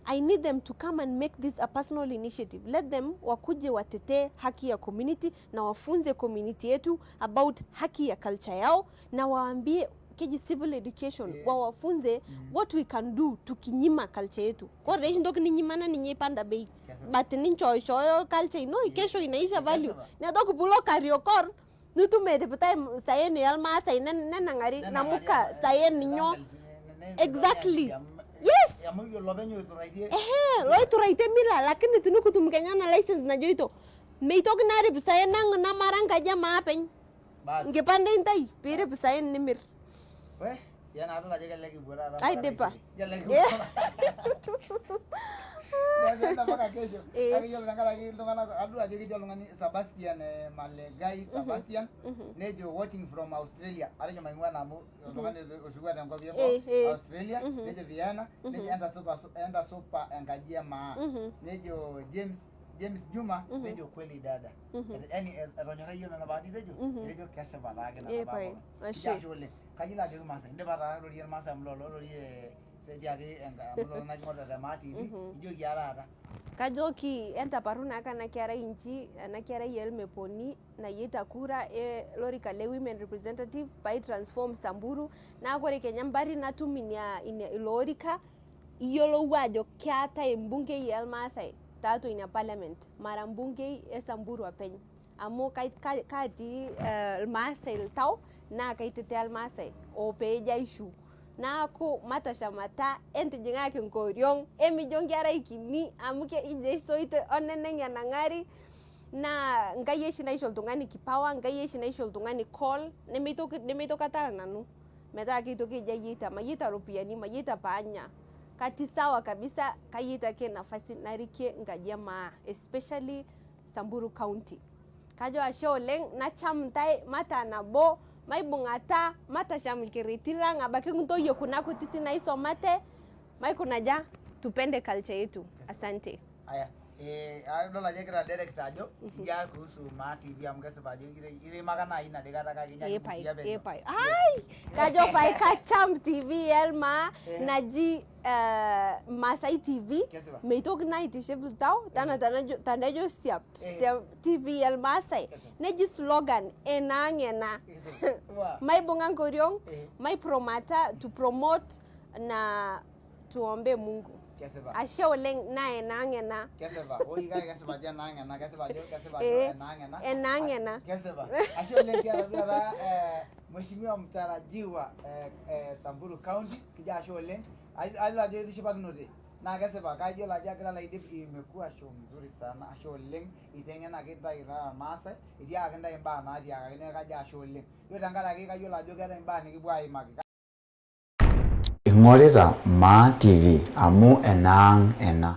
I need them to come and make this a personal initiative. Let them wakuje watetee haki ya community na wafunze community yetu about haki ya culture yao, na waambie keji civil education, wawafunze what we can do tukinyima culture yetu. Kore ishi ntoki ninyimana ninye ipanda bei. But ninchooyo culture ino, kesho inaisha value. Nedoki pulo Kariokor, nitum etipitae saen elmaasai nenang'ari namuka saen ninyo. Exactly. Yes. Ehe, loituraite mila, lakini tinikutum kenya na license najoito meitoki narip saen ang' namara nkaji emaapeny. Nkipande intai pirip saen nimir. Aidipa. Kake iyiolo tenkaraki iltung'anak, adol ajo ketii oltung'ani Sebastian, eh, Malegai Sebastian, nejo watching from Australia. Atejo maing'ua nanu oltung'ani oirriwua tenkop e boo, Australia, nejo Vienna, nejo entasupa, entasupa enkaji emaa. Nejo James, James Juma, nejo kweli dada. Yaani, etonyorra iyiok nena paa nitejo, etejo kesipa taake nena paa pookin. Kijo ashe oleng. Kayiolo ajo Kimaasai, indipa taa airorie Ilmaasai amu lolo irorie sedi ake enka-, amu lolo naking'orita te Maa T V, ijo kiara taata. Kajoki entaparru naake ena kerai inchi, ena kerai e Elmeponi, nayieta kura e lorika le women representative, pai transform Samburu, naa kore kenya mbarri natum inia, inia, ilo orika, iyiolou ajo keetae embungei elmaasai tiatua ina parliament, mara embungei e Samburu apeny. Amu kai-, kai-, katii, eh, ilmaasai iltau, naa kaitetea ilmaasai o peejo aishu. Naaku matashamata, entijing'aki nkoriong, emijo nkerai kini, amu ke-, ijo isoito oneneng' enang'ari, naa Nkai oshi naisho oltung'ani kipawa, Nkai oshi naisho oltung'ani call, nemeitoki, nemeitoki atal nanu. Metaa keitoki eji ayieta, mayieta ropiani, mayieta paanya. Kati sawa kabisa, kayieta ake nafasi narikie nkaji emaa, especially Samburu County. Kajo ashe oleng, nacham ntae, mataa nabo, maibung'ata, matasham ilkereti lang, abaki ntoyie kuna kutiti naisomate, maikuna aja, tupende culture yetu. Asante. Aya, eh, adol ajo egira director ajo, ijo kuhusu Maa T V amu kesipa ajo ire-, ireimaka nai ina dikata kake ijo ake epae, busia penyo. Epae. Ai! Kajo pae kacham T V elmaa naji, eh, Maasai T V. Kesipa. Meitoki naa aitiship iltau, tana, tana jo, tana jo siap. Te T V elmaasai. Kesipa. Neji slogan, enaang' ena. Kesipa. Maibung'a nkoriong', maipromota, to promote na tuombe Mungu. Kesipa. Ashe oleng naa enaang' ena. Kesipa. Oi, kake kesipa ajo enaang' ena, kesipa ajo, kesipa ajo enaang' ena. Enaang' ena. Kesipa. Ashe oleng kiata duo taata, eh, Mheshimiwa mtarajiwa, eh, eh, Samburu County, kijo ashe oleng. Ai-, ayiolo ajo itishipakinote. Naa kesipa, kayiolo ajo egira alo aidip, imekuwa show mzuri sana, ashe oleng. Iteng'enaki intae ira Ilmaasai, etiakaki intae imbaa natiakaki, neeku kajo ashe oleng. Iyiolo tenkaraki kayiolo ajo keetae imbaa nikipuo aimaki. Ing'orita Maa T V amu enaang' ena.